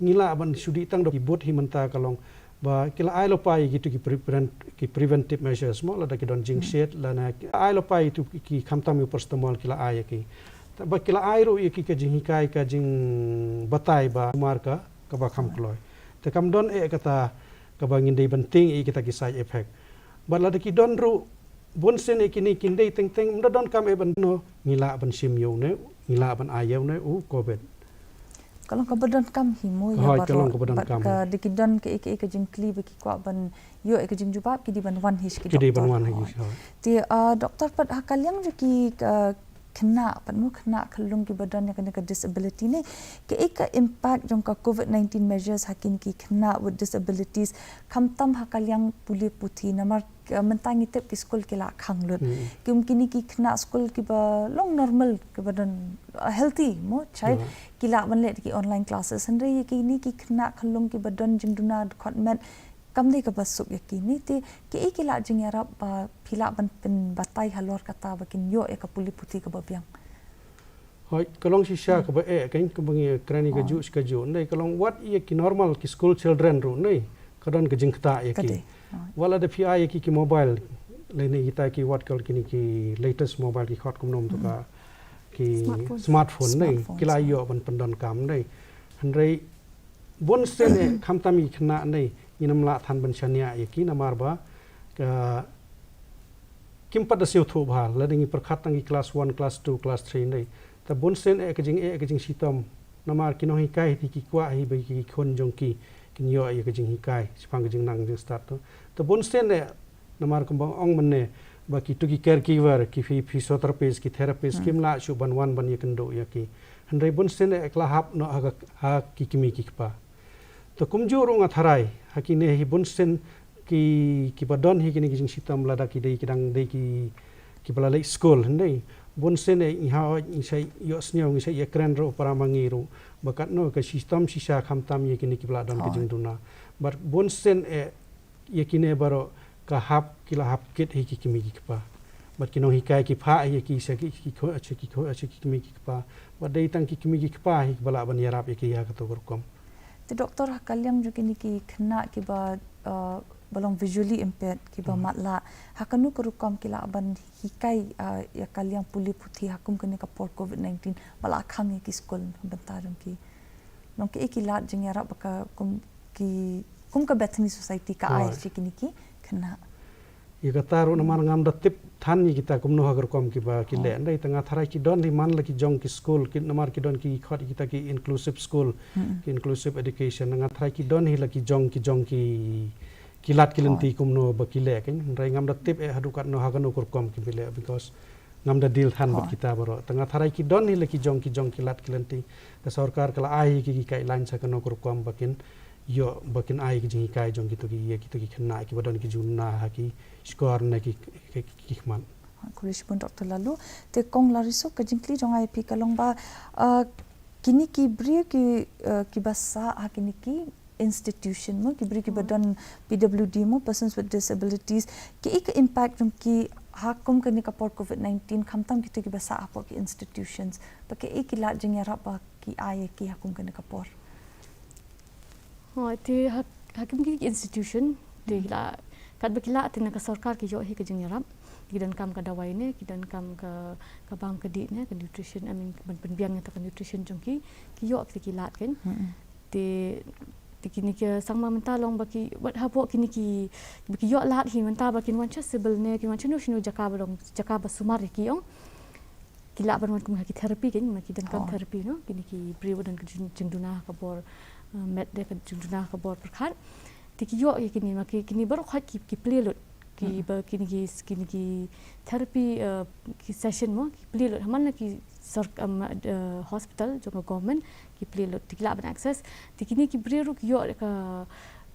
ngi lah ban shu dih tang da ki bud hi mynta ka long ba ki la ai lypa ïa kitu ki prevent, ki preventive measures mo, lada ki don jingshit, lane ki la ai lypa ïa kitu ki, ki khamtam ïa u paracetamol ki la ai ïa ki. Te ba ki la ai ruh ïa ki ka jinghikai, ka jingbatai ba sumar ka, kaba kham kloi. Te kam don eh kata kaba ngin dei ban tieng ïa kita ki side effect. Bad lada ki don ruh, bunsien eh kine kin dei teng teng, ym da donkam eh ban, no, ngi lah ban shim ïa une, ngi lah ban ai ïa une u covid. Ka long kaba donkam hi mo ïa baroh. Hooid, ka long kaba donkam. Bad ka dei ki don ka, ka, ka jingkylli ba ki kwah ban ïoh eh ka jingjubab, ki dei ban wan hi sha ki doktor. Ki dei ban wan hi sha. Te, ah, doktor, pat ha ka liang jong ki, ah, khynnah, pat mo khynnah khyllung kiba don ïa kane ka disability ne, kaei ka impact jong ka covid nineteen measures ha kine ki khynnah with disabilities, khamtam ha ka liang pule puthi, namar, eh, mynta ngi tip ki skul ki la khang lut. Kum kine ki khynnah skul kiba long normal, kiba don, eh, healthy mo child, ki lah ban leh ki online classes. Hynrei ïa kine ki khynnah khyllung kiba don jingduna dkhot met, kam dei kaba suk ïa ki ne, te kiei ki la jingïarap ba phi lah ban pynbatai halor kata ba kin ïoh ïa ka pule puthi kaba biang? Hooid, ka long shisha kaba eh, kan, kaba ngi kren ïa kajuh shi kajuh. Hooid. Hynrei ka long wat ïa ki normal ki school children ruh ne, ka don ka jingktah ïa ki. Ka dei. Hooid. Wat la da phi ai ïa ki ki mobile, lane kita ki wat kol kine ki latest mobile ki khot kumno mynta ka, ki smartphone ne, ki la ïoh ban pyndonkam ne. Hynrei bunsien eh khamtam ïa ki khynnah ne, ngin ym lah than ban shaniah ïa ki namar ba ka kim pat da siew thuh bha, lada ngi pyrkhat tang ki class one, class two, class three ne. Te bunsien eh ka jing, eh ka jingshitom, namar ki nonghikai hi ki kwah hi ba ki khun jong ki kin ïoh ïa ka jinghikai shaphang ka jingnang jingstad to. Te bunsien eh namar kumba ong mynne ba kitu ki caregiver, ki phy-, physiotherapist, ki therapist, kim lah shuh ban wan ban ïakynduh ïa ki. Hynrei bunsien eh ka la hap noh ha ka, ha ki kmie ki kpa. Te kumjuh ruh nga tharai ha kine hi bunsien ki, kiba don hi kine ki jingshitom lada ki dei, ki dang dei ki, kiba la leit skul hynrei. Bunsien eh ngi ha, ngi sa ïohsngew, ngi sa ïakren ruh para ma ngi ruh ba katno ka shitom shisha khamtam ïa kine kiba la don ka jingduna. Bad bunsien eh Ïa kine baroh ka hap, ki la hap kit hi ki kmie ki kpa. Bad ki nonghikai ki phah hi ïa ki sha ki, ki kho, sha ki kho, sha ki kmie ki kpa. Bad dei tang ki kmie ki kpa hi kiba lah ban ïarap ïa ki ha kato ka rukom. Te Doctor, ha ka liang jong kine ki khynnah kiba, uh, ba long visually impaired, kiba matlah, ha kano ka rukom ki lah ban hikai, uh, ïa ka liang pule puthi ha kum kane ka por covid nineteen, ba la khang ïa ki skul na bynta jong ki? Long kaei ki lad jingïarap ba ka kum ki, kum ka Bethany Society ka ai sha kine ki khynnah? Ïa kata ruh namar ngam da tip than ïa kita kumno ha ka rukom kiba ki leh. Hynrei tang nga tharai ki don hi man la ki jong ki skul, ki namar ki don ki khot ïa kita ki inclusive school, ki inclusive education. Nga tharai ki don hi la ki jong, ki jong ki, ki lad ki lynti kumno ba ki leh, kan. Hynrei ngam da tip eh haduh katno ha kano ka rukom kiba leh, because ngam da deal than bad kita baroh. Tang nga tharai ki don hi la ki jong, ki jong ki lad ki lynti. Ka sorkar ka la ai hi ki, ki guidelines ha kano ka rukom ba kin ïoh, ba kin ai ki jinghikai jong kito ki, ïa kito ki khynnah kiba don ki jingduna ha ki shkor ne ki, ki, ki, ki khmat. Khublei shibun Doctor Laloo. Te Kong Larisu, ka jingkylli jong nga ïa phi ka long ba, uh, kine ki briew ki, uh, kiba sah ha kine ki institution mo, ki briew kiba don P W D mo, persons with disabilities, kaei ka impact jong ki ha kum kane ka por covid nineteen, khamtam kito kiba sah hapoh ki institutions? Ba kaei ki lad jingïarap ba ki ai ïa ki ha kum kane ka por? Hooid, te ha, ha kum kine ki institution, te ki la, katba ki la, te na ka sorkar ki ïoh hi ka jingïarap. Ki donkam ka dawai ne, ki donkam ka, ka bam ka dih ne, ka nutrition, I mean, ban pynbiang ïa ka nutrition jong ki, ki ïoh kita ki lad, kan. Te, te kine ki sangma mynta long ba ki, wat hapoh kine ki, ba ki ïoh lad hi mynta ba kin wan sha civil ne, kin wan sha no sha no jaka ba long, jaka ba sumar ïa ki ong. Ki lah ban wan kum ha ki therapy, kan, ma ki donkam therapy, no? Kine ki briew ba don ka jing, jingduna ha ka bor, uh, met de ka jingduna ha ka bor pyrkhat. Te ki ïoh ïa kine, ma ki, kine baroh khoit ki, ki plie lut. Kiba kine ki, kine ki therapy, uh, ki session mo, ki plie lut. Ha man la ki sor, um, uh, hospital jong ka government, ki plie lut. Te ki lah ban access. Te kine ki briew ruh ki ïoh ka,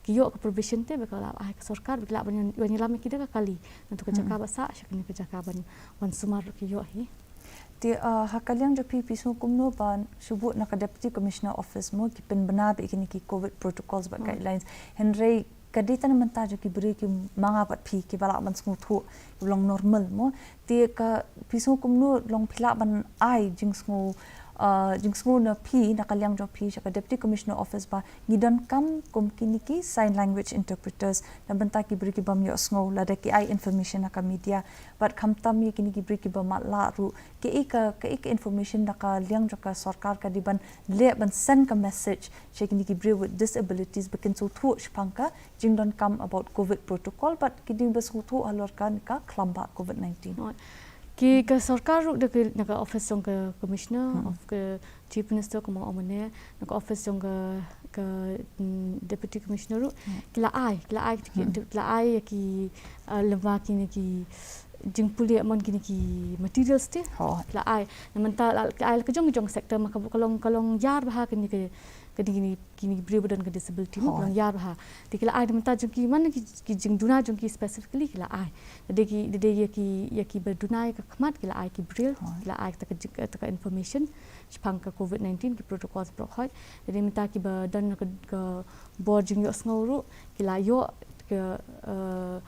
ki ïoh ka provision te, ba ka la ai ka sorkar, ba ki lah ban ïoh, ïoh ïalam ïa ki da ka kali. Nangta ka jaka ba sah, sha kane ka jaka ban wan sumar ruh ki ïoh hi. Te, uh, ha ka liang jong phi, phi sngew kumno ban shu bud na ka Deputy Commissioner Office mo, ki pynbna beit ïa kine ki covid protocols bad guidelines. Hynrei ka dei tang na bynta jong ki briew ki ma nga bad phi kiba lah ban sngewthuh, kiba long normal mo. Te ka, phi sngew kumno, long phi lah ban ai jingsngew, uh, jingsngew na phi, na ka liang jong phi, sha ka Deputy Commissioner Office ba ngi donkam kum kine ki sign language interpreters na bynta ki briew ki bym ïohsngew lada ki ai information ha ka media. Bad khamtam ïa kine ki briew kiba matlah ruh, kaei ka, kaei ka information na ka liang jong ka sorkar ka dei ban leh ban send ka message sha kine ki briew with disabilities ba kin sngewthuh shaphang ka jingdonkam about covid protocol, bad ki dei ban sngewthuh halor ka, ka khlam bah covid nineteen. Ki ka sorkar ruh da ka, na ka office jong ka Commissioner of ka Chief Minister, kumba ong mynne, na ka office jong ka, ka, mm, Deputy Commissioner ruh, ki la ai, ki la ai, ki, ki la ai ïa ki, uh, lyngba kine ki jingpule mon kine ki materials te. Ki la ai. Na mynta la, ki la ai la ka jong, jong sector, ma ka, ka long, ka long ïar bha kine ki, kine ki, kine ki briew ba don ka disability mo, ka long ïar bha. Te ki la ai na bynta jong ki, man ki, ki jingduna jong ki specifically ki la ai. Te dei ki, te dei ïa ki, ïa kiba duna ïa ka khmat ki la ai ki braille, ki la ai ta ka jing, ta ka information shaphang ka covid nineteen, ki protocols baroh khoit. Te dei mynta kiba don ka, ka bor jingïohsngew ruh ki la ïoh ka, eh,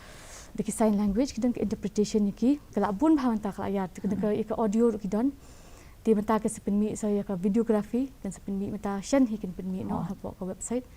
da ki sign language, ki don ka interpretation ïa ki, ka la bun bha mynta, ka la ïar, ka, ka, ïa ka audio ruh ki don. Te mynta ka sa pynmih sa ïa ka videography, kan sa pynmih mynta shen hi kin pynmih noh hapoh ka website.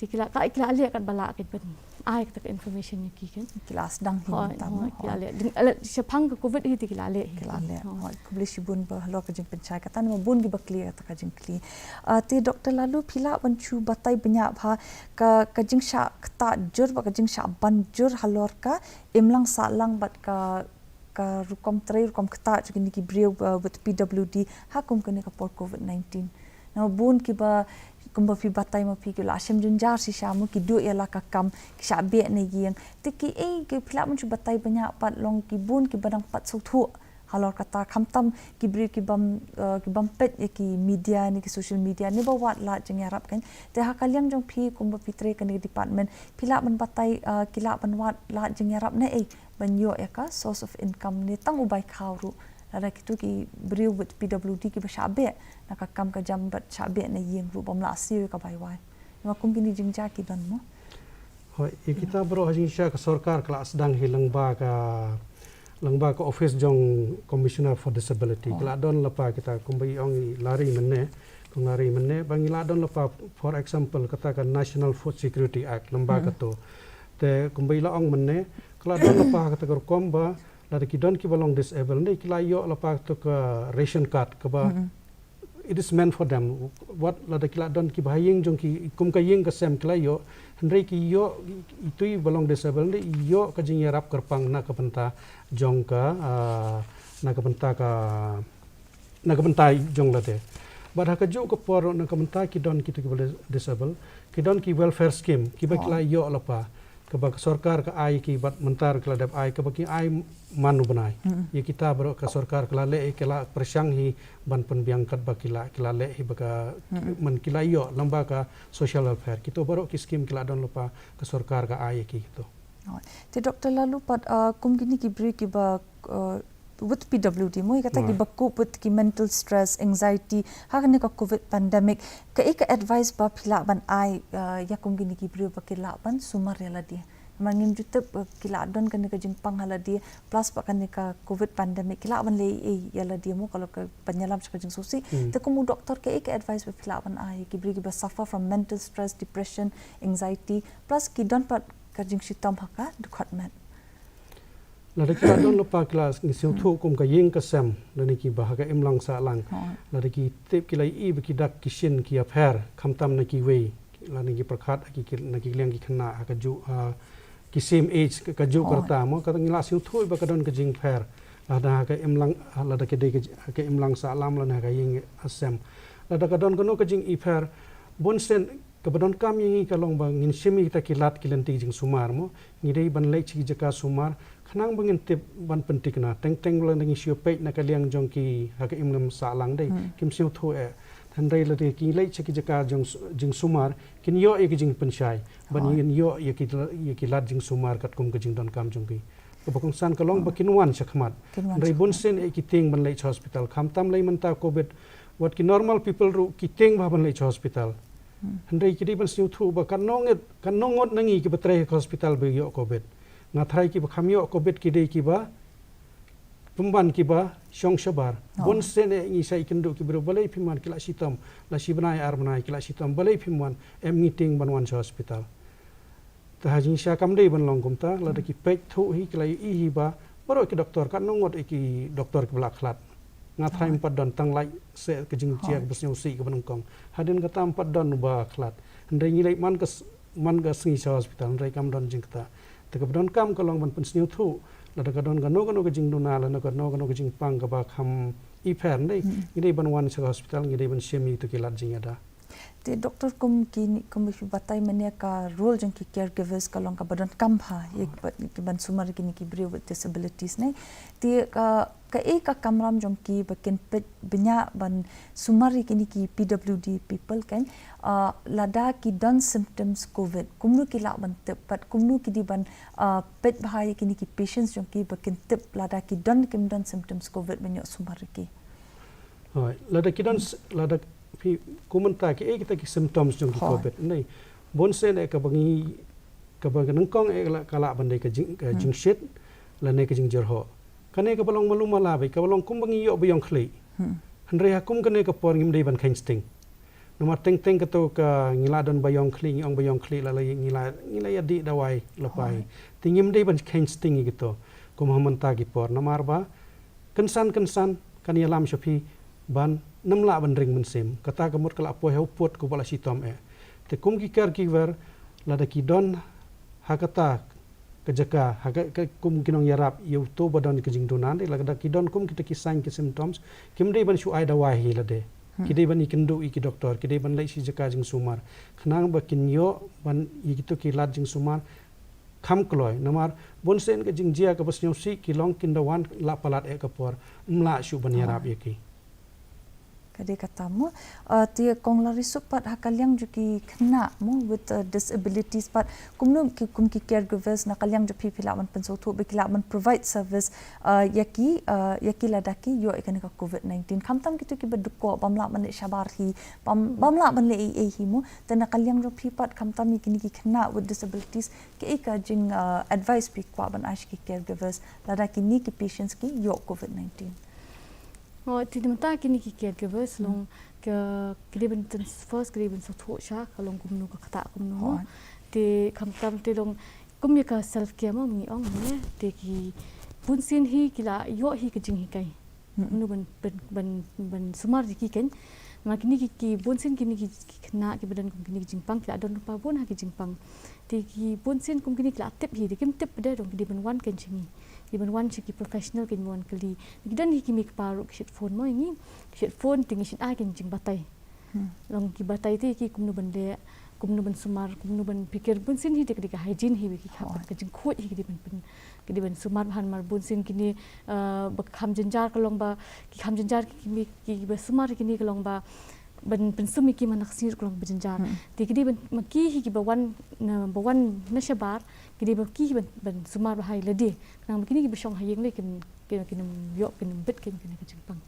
Te ki la, ka, ki la leh katba lah kin pynai kata ka information ïa ki, kan. Ki la sdang hi mynta mo. Ki la leh. Ding, leh shaphang ka covid hi te ki la leh hi. Ki la leh. Hooid, khublei shibun bha halor ka jingpynshai kata, namar bun kiba kylli kata ka jingkylli. Ah, te Doctor Laloo, phi lah ban shu batai bniah bha ka, ka jingshah ktah jur bad ka jingshah ban jur halor ka imlang sahlang bad ka, ka rukom trei rukom ktah jong kine ki briew, uh, with P W D ha kum kane ka por covid nineteen. Namar bun kiba, kumba phi batai ma phi, ki la shem jynjar shisha mo, ki duh ïa la ka kam, ki shah beh na ïing. Te kiei, ki phi lah ban shu batai bniah pat, long ki bun kiba dang pat sngewthuh halor kata, khamtam ki briew ki bym, uh, ki bym peit ïa ki media ne ki social media ne ba wad lad jingïarap, kan. Te ha ka liang jong phi kumba phi trei kane ka department, phi lah ban batai, uh, ki lah ban wad lad jingïarap naei ban ïoh ïa ka source of income ne tang u bai khaw ruh. Lada kito ki briew with P W D kiba shah beh na ka kam ka jam bad shah beh na ïing ruh, bym lah siew ïa ka bai wai. Namar kum kine jingjia ki don mo. Ïa kita baroh ha jingshisha ka sorkar ka la sdang hi lyngba ka, lyngba ka office jong Commissioner for Disability. Ka la don lypa kita kumba i ong i la ri mynne, kong la ri mynne, ba ngi la don lypa, for example, kata ka National Food Security Act, lyngba kato. Te kumba i la ong mynne, ka la don lypa kata ka rukom ba, lada ki don kiba long disable, ne ki la ïoh lypa kato ka ration card, kaba it is meant for them. Wat lada ki la don kiba ha ïing jong ki, kum ka ïing ka sem ki la ïoh, hynrei ki ïoh itu iba long disable, ne ïoh ka jingïarap kyrpang na ka bynta jong ka, ah, na ka bynta ka, na ka bynta jong lade. Bad ha kajuh ka por na ka bynta ki don kito kiba dis-, disable, ki don ki welfare scheme, kiba ki la ïoh lypa. Kaba ka sorkar ka ai ki bad mynta ka la dep ai, kaba ki ai man u bnai. Ïa kita baroh ka sorkar ka la leh, ka la pyrshang hi ban pynbiang katba ki la, ki la leh hi ba ka, man ki la ïoh lyngba ka social welfare. Kito baroh ki scheme ki la don lypa ka sorkar ka ai ïa ki kito. Te Doctor Laloo pat, ah, kum kine ki briew kiba, ah, with P W D mo, ïa kata kiba cope with ki mental stress, anxiety, ha kane ka covid pandemic, kaei ka advice ba phi lah ban ai, ah, ïa kum kine ki briew ba ki lah ban sumar ïa lade? Namar ngim ju tip, ah, ki lah don kane ka jingpang ha lade, plus pat kane ka covid pandemic ki lah ban leh ei ïa lade mo, ka long ka ban ïalam sha ka jingsngewsih. Te kum u doctor, kaei ka advice ba phi lah ban ai ïa ki briew kiba suffer from mental stress, depression, anxiety, plus ki don pat ka jingshitom ha ka dkhot met? Lada ki la don lypa ki la sngewthuh kum ka ïing ka sem, lane kiba ha ka imlang sahlang. Lada ki tip ki la ïohi ba ki dak ki shin ki ïapher, khamtam na kiwei, lane ki pyrkhat ki, ki, na ki liang ki khynnah ha kajuh, ah, ki same age, ka, kajuh ka rta mo, kata ngi la sngewthuh ba ka don ka jingpher. Lada ha ka imlang, ah, lada ki dei ka, ka imlang sahlang, lane ha ka ïing ha sem. Lada ka don kano ka jingïapher, bun sien kaba donkam ïa ngi ka long ba ngin shim ïa kita ki lad ki lynti jingsumar mo. Ngi dei ban leit sha ki jaka sumar, khnang ba ngin tip ban pynthikna. Teng teng lada ngi shu peit na ka liang jong ki ha ka imlang sahlang dei, kim sngewthuh eh. Hynrei lada ki leit sha ki jaka jong s-, jingsumar, kin ïoh ïa ki jingpynshai. Ban ïoh ïa ki, ïa ki lad jingsumar katkum ka jingdonkam jong ki. Kaba kongsan ka long ba kin wan shakhmat. Hynrei bun sien eh ki tieng ban leit sha hospital. Khamtam lei mynta covid, wat ki normal people ruh ki tieng bha ban leit sha hospital. Hynrei ki dei ban sngewthuh ba katno ngut, katno ngut na ngi kiba trei ha ka hospital ba ïoh covid. Nga tharai kiba kham ïoh covid ki dei kiba pynban kiba shong shabar. Bun sien eh ngi sa ïakynduh ki briew, balei phim wan, ki la shitom, la shi bnai ar bnai ki la shitom, balei phim wan, em ngi tieng ban wan sha hospital. Te ha jingshisha kam dei ban long kumta, lada ki peit thuh hi ki la ïohi hi ba baroh ki doktor, katno ngut eh ki doktor kiba la khlad. Nga tharai ym pat don, tang lait seh ka jingjia kaba sngewsih kaba nyngkong. Hadien kata ym pat don ba khlad. Hynrei ngi leit man ka s-, man ka sngi sha hospital, hynrei kam don jingkata. Te kaba donkam ka long ban pynsngewthuh, lada ka don kano kano ka jingduna, lada kano kano ka jingpang kaba kham ïapher, hynrei ngi dei ban wan sha hospital, ngi dei ban shim ïa kito ki lad jingïada. Te Doctor, kum kine, kum phi batai mynne, ka role jong ki caregivers ka long kaba donkam bha ïa kiba, kiban sumar ïa kine ki briew with disabilities ne. Te ka, kaei ka kamram jong ki ba kin peit bniah ban sumar ïa kine ki P W D people kan, ah, lada ki don symptoms covid, kumno ki lah ban tip, bad kumno ki dei ban, ah, peit bha ïa kine ki patients jong ki ba kin tip lada ki don, kim don symptoms covid ban ïoh sumar ïa ki? Hooid, lada ki don s-, lada phi, kumta kiei kita ki symptoms jong ki covid ne. Bun sien eh kaba ngi, kaba nyngkong eh ka lah, ka lah ban dei ka jing, ka jingshit, lane ka jingjyrhoh. Kane kaba long malu mala beit, kaba long kumba ngi ïoh ba ïong khlieh. Hynrei ha kum kane ka por ngim dei ban kheiñ sting. Namar teng teng kato ka ngi la don ba ïong khlieh, ngi ong ba ïong khlieh, la la ngi la, ngi la ïa dih dawai lypa hi. Te ngim dei ban kheiñ sting ïa kito kum ha mynta ki por. Namar ba kynsan kynsan kan ïalam sha phi ban nym lah ban ring mynsiem. Kata ka mut ka la poi ha u pud kumba la shitom eh. Te kum ki caregiver, lada ki don ha kata ka jaka, ha ka, ka kum ki nongïarap ïa uto ba don ka jingduna, lada ki don kum kita ki sign ki symptoms, kim dei ban shu ai dawai hi lade. Ki dei ban ïakynduh ïa ki doktor, ki dei ban leit sha jaka jingsumar. Khnang ba kin ïoh ban ïa kito ki lad jingsumar kham kloi. Namar bun sien ka jingjia kaba sngewsih ki long kin da wan la palat eh ka por, ym lah shuh ban ïarap ïa ki. Ka dei kata mo. Uh, te Kong Larisup pat ha ka liang jong ki khynnah mo with uh, disabilities pat kumno ki kum ki caregivers na ka liang jong phi phi lah ban pynsngewthuh ba ki lah ban provide service uh, ïa ki uh, ïa ki lada ki ïoh ïa kane ka covid nineteen. Khamtam kito kiba duk bym lah ban leh shabar hi bym bym lah ban leh ei ei hi mo. Te na ka liang jong phi pat khamtam ïa kine ki khynnah with disabilities kaei ka jing uh, advice phi kwah ban ai sha ki caregivers lada kine ki patients ki ïoh covid nineteen. Oh, te mynta kine ki caregivers long ka ki dei ban first ki dei ban sngewthuh sha ka long kumno ka ktah kumno. Te khamtam te long kum ïa ka self care mo ngi ong ne te ki bun sien hi ki la ïoh hi ka jinghikai. Kumno ban ban ban ban sumar ïa ki kan. Namar kine ki ki bun sien kine ki ki khynnah kiba don kum kine ki jingpang ki la don lypa bun ha ki jingpang. Te ki bun sien kum kine ki la tip hi te kim tip de dong ki dei ban wan kan sha ngi. Ki ban wan sha ki professional kin wan kylli. Ki don hi ki mei kpa ruh ki shet phone mo ïa ngi. Ki shet phone te ngi shet ai kin jingbatai. Long ki batai te ki kumno ban leh kumno ban sumar kumno ban pyrkhat bun sien hi te ka dei ka hygiene hi ki khap ka jingkhuid hi ki dei ban pyn ki dei ban sumar bha namar bun sien kine ba kham jynjar ka long ba ki kham jynjar ki mei ki ba sumar kine ka long ba ban pynsum ïa ki man ka sngi ruh ka long ba jynjar. Te ki dei ban ma ki hi ki ba wan na ba wan na shabar ki dei ba ki hi ban ban sumar bha ïa lade. Khnang ba kine ki ba shong ha ïing lei kin kin kin ïoh kin bit kin kin ka jingpang.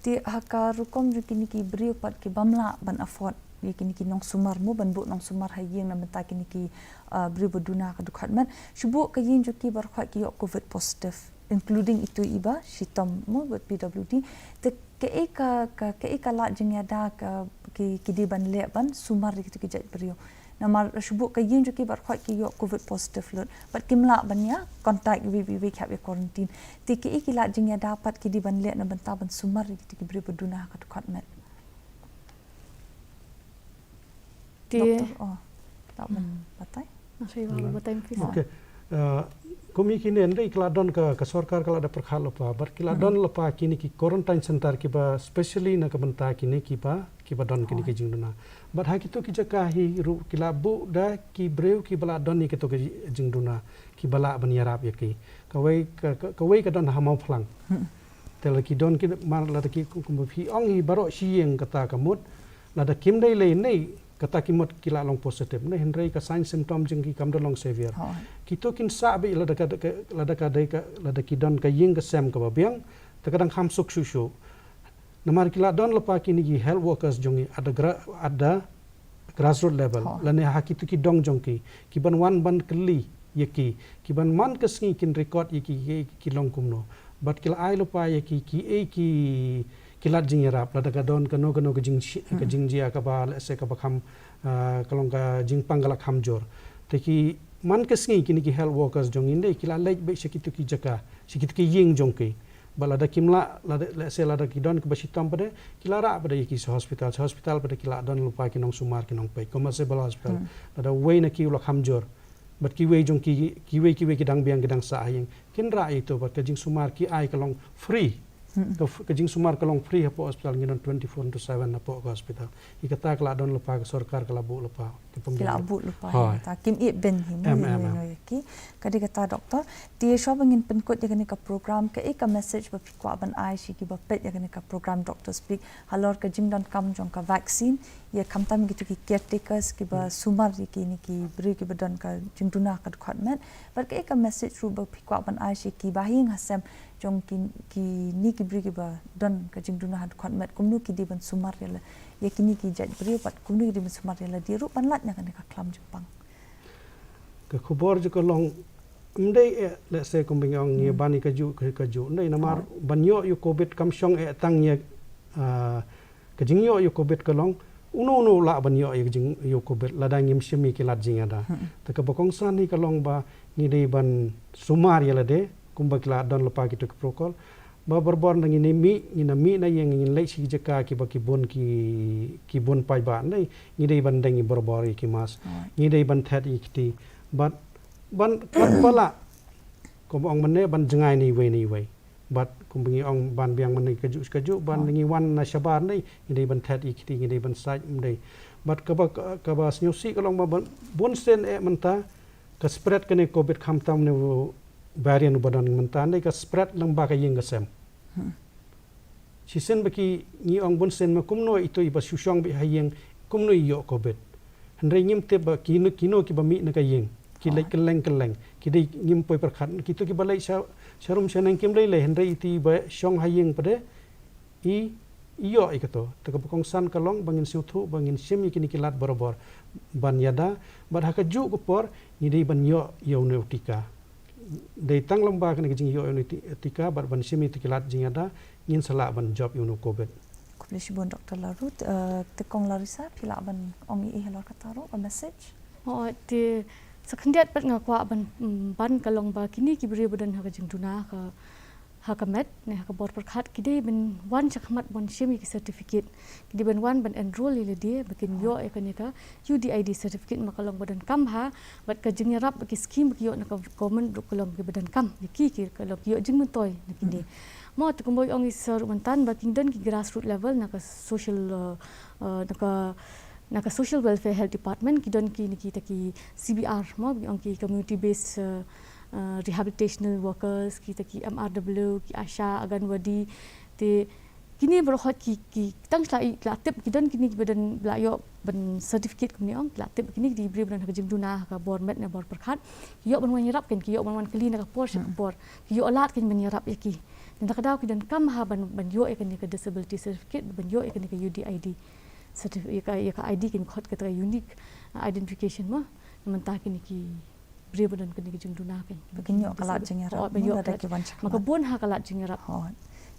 Te ha ka rukom jong kine ki briew pat ki bym lah ban afford ïa kine ki nongsumar mo ban buh nongsumar ha ïing na bynta kine ki uh, briew ba duna ka dkhot met. Shu buh ka ïing jong ki baroh khoit ki ïoh covid positive including itu iba shitom mo bad P W D. Te kaei ka ka kaei ka lad jingïada ka ki ki dei ban leh ban sumar ïa kitu ki jait briew. Namar shu buh ka ïing jong ki baroh khoit ki ïoh covid positive lut. Bad kim lah ban ïa contact iwei iwei ki hap ïa quarantine. Te kaei ki lad jingïada pat ki dei ban leh na bynta ban sumar ïa kitu ki briew ba duna ha ka dkhot met. Te Doktor, oh, lah ban batai. Nang shu ïa batai mfisa. Okay. Kum ïa kine hynrei ki la don ka ka sorkar ka la da pyrkhat lypa bad ki la don lypa kine ki quarantine center kiba specially na ka bynta kine kiba kiba don kine ki jingduna. Bad ha kito ki jaka hi ruh ki la buh da ki briew kiba la don ïa kito ki jingduna kiba lah ban ïarap ïa ki. Kawei ka kawei ka don ha Mawphlang. Te la ki don ki mar lada ki kumba phi ong hi baroh shi ïing kata ka mut lada kim dei lei nei kata ki mut ki la long positive nei hynrei ka sign symptom jong ki kam da long severe. Kito kin sah beit lada ka lada ka dei ka lada ki don ka ïing ka sem kaba biang te ka dang kham suk shuh shuh. Namar ki la don lypa kine ki health workers jong ngi at the gra at the grassroot level lane ha kito ki dong jong ki ki ban wan ban kylli ïa ki ki ban man ka sngi kin record ïa ki ki ki long kumno bad ki la ai lypa ïa ki ki ei ki ki lad jingïarap lada ka don kano kano ka jing ka jingjia kaba lehse kaba kham ka long ka jingpang ka la kham jur te ki man ka sngi kine ki health workers jong ngi ki la leit beit sha kito ki jaka sha kito ki ïing jong ki. Ba lada kim lah lada lehse lada ki don kiba shitom pat de ki la rah pat de ïa ki sha hospital sha hospital pat de ki la don lypa ki nongsumar ki nongpeit kumba Civil Hospital lada wei na ki u la kham jur bad kiwei jong ki kiwei kiwei ki dang biang ki dang sah ha ïing kin rah ïa ito bad ka jingsumar ki ai ka long free. Ka jingsumar ka long free hapoh hospital ngi don twenty four into seven hapoh ka hospital. Ïa kata ka la don lypa ka sorkar ka la buh lypa. Ki la buh lypa ïa kata kim ïeh ben hi mo ïa ki. Ka dei kata doktor. Te shuwa ba ngin pynkut ïa kane ka program kaei ka message ba phi kwah ban ai sha kiba peit ïa kane ka program Doctor Speak halor ka jingdonkam jong ka vaccine ïa khamtam kito ki caretakers kiba sumar ïa kine ki briew kiba don ka jingduna ka dkhot met bad kaei ka message ruh ba phi kwah ban ai sha kiba ha ïing ha sem jong kine ki briew kiba don ka jingduna ka dkhot met kumno ki dei ban sumar ïa la ïa kine ki jait briew bad kumno ki dei ban sumar ïa lade ruh ban lait na kane ka khlam jingpang. Ka khubor jong ka long ym dei eh lehse kumba ngi ong ngi ban ïa kajuh kajuh ym dei namar ban ïoh ïa u covid kam shong eh tang ïa ka jingïoh ïa u covid ka long uno uno u lah ban ïoh ïa ka jingïoh covid lada ngim shim ïa ki lad jingïada. Te kaba kongsan hi ka long ba ngi dei ban sumar ïa lade kumba ki la don lypa kito ki protocol. Ba barabor na ngin mih ngin mih na ïing ngin leit sha ki jaka kiba ki bun ki ki bun paidbah ngi dei ban deng ïa barabor ïa ki mask. Ngi dei ban thet ïa ki kti bad ban kat ba lah kumba ong mynne ban jngai na iwei na iwei. Bad kumba ngi ong ban biang mynne kajuh kajuh ban ngi wan na shabar ngi dei ban thet ïa ki kti ngi dei ban sait ym dei. Bad kaba kaba sngewsih ka long ba bun sien eh mynta ka spread kane covid khamtam ne variant uba don mynta ne ka spread lang ba ka ïing ka sem. Shisien ba ki ngi ong bun sien ma kumno ito iba shu shong beit ha ïing kumno i ïoh covid. Hynrei ngim tip ba kino kino kiba mih na ka ïing ki leit kylleng kylleng, ki dei ngim poi pyrkhat, kito kiba leit sha sharum shaneng kim lei lei, hynrei ito iba shong ha ïing pat de i ïoh ïa kato. Te kaba kongsan ka long ba ngin sngewthuh ba ngin shim ïa kine ki lad barabor ban ïada, bad ha kajuh ka por ngi dei ban ïoh ïa une u tika. Dei tang lyngba kane ka jingïoh ïa une u ti- tika bad ban shim ïa ki lad jingïada ngin sa lah ban jop ïa une u covid. Khublei shibun Doctor Laru. Eh, te Kong Larissa, phi lah ban ong ïa i halor kata ruh ka message? Oh, te sa khyndiat pat nga kwah ban, mm, ban ka long ba kine ki briew ba don ha ka jingduna ka ha ka met ne ha ka bor pyrkhat ki dei ban wan shakhmat ban shim ïa ki certificate. Ki dei ban wan ban enroll ïa lade ba kin ïoh ïa kane ka U D I D certificate ma ka long ba donkam ha, bad ka jingïarap ba ki scheme ba ki ïoh na ka government ruh ka long ki ba donkam ïa ki, ki ka long ki ïoh jingmyntoi na kine. Mo te kumba ong i sir myntan ba ki don ki grassroots level na ka social, uh, uh, na ka na ka social welfare health department ki don ki na kita ki C B R mo, ki ong ki community based, uh, uh, rehabilitational workers, kita ki M R W, ki ASHA, Anganwadi. Te kine baroh ki, ki tang sla i la tip ki don kine ki ba don ba la ïoh ban certificate kumne ong, ki la tip kine ki dei briew ba don ha ka jingduna ha ka bor met ne bor pyrkhat. Ki ïoh ban wan ïarap kan, ki ïoh ban wan kylli na ka por sha ka por, ki ïoh lad kan ban ïarap ïa ki. Te na ka daw ki donkam ha ban, ban ïoh ïa kane ka disability certificate, ban ïoh ïa kane ka U D I D certificate, ïa ka, ïa ka I D kan khot kata ka unique, uh, identification mo. Mynta kine ki briew ba don kane ka jingduna kan ba kin ïoh ka lad jingïarap mo, lada ki wan shakhmat. Ma ka bun ha ka lad jingïarap. Hooid.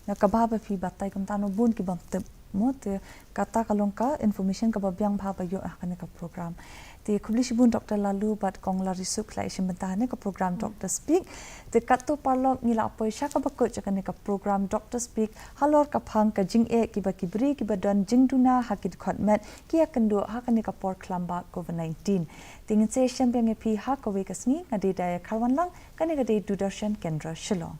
Na kaba bha ba phi batai kumta, na bun ki bym tip mo, te kata ka long ka information kaba biang bha ba ïoh ha kane ka program. Te khublei shibun Doctor Lalu bad Kong Larissa khlem shim bynta ha kane ka program Doctor Speak. Te katto paralok ngi la poi sha kaba kut jong kane ka program Doctor Speak halor ka phang ka jingeh kiba ki briew kiba don jingduna ha ki dkhot met ki ïakynduh ha kane ka por khlam bad covid nineteen. Te ngin sa ïashem biang ïa phi ha kawei ka sngi. Nga dei Daya Kharwanlang, kane ka dei Doordarshan Kendra Shillong.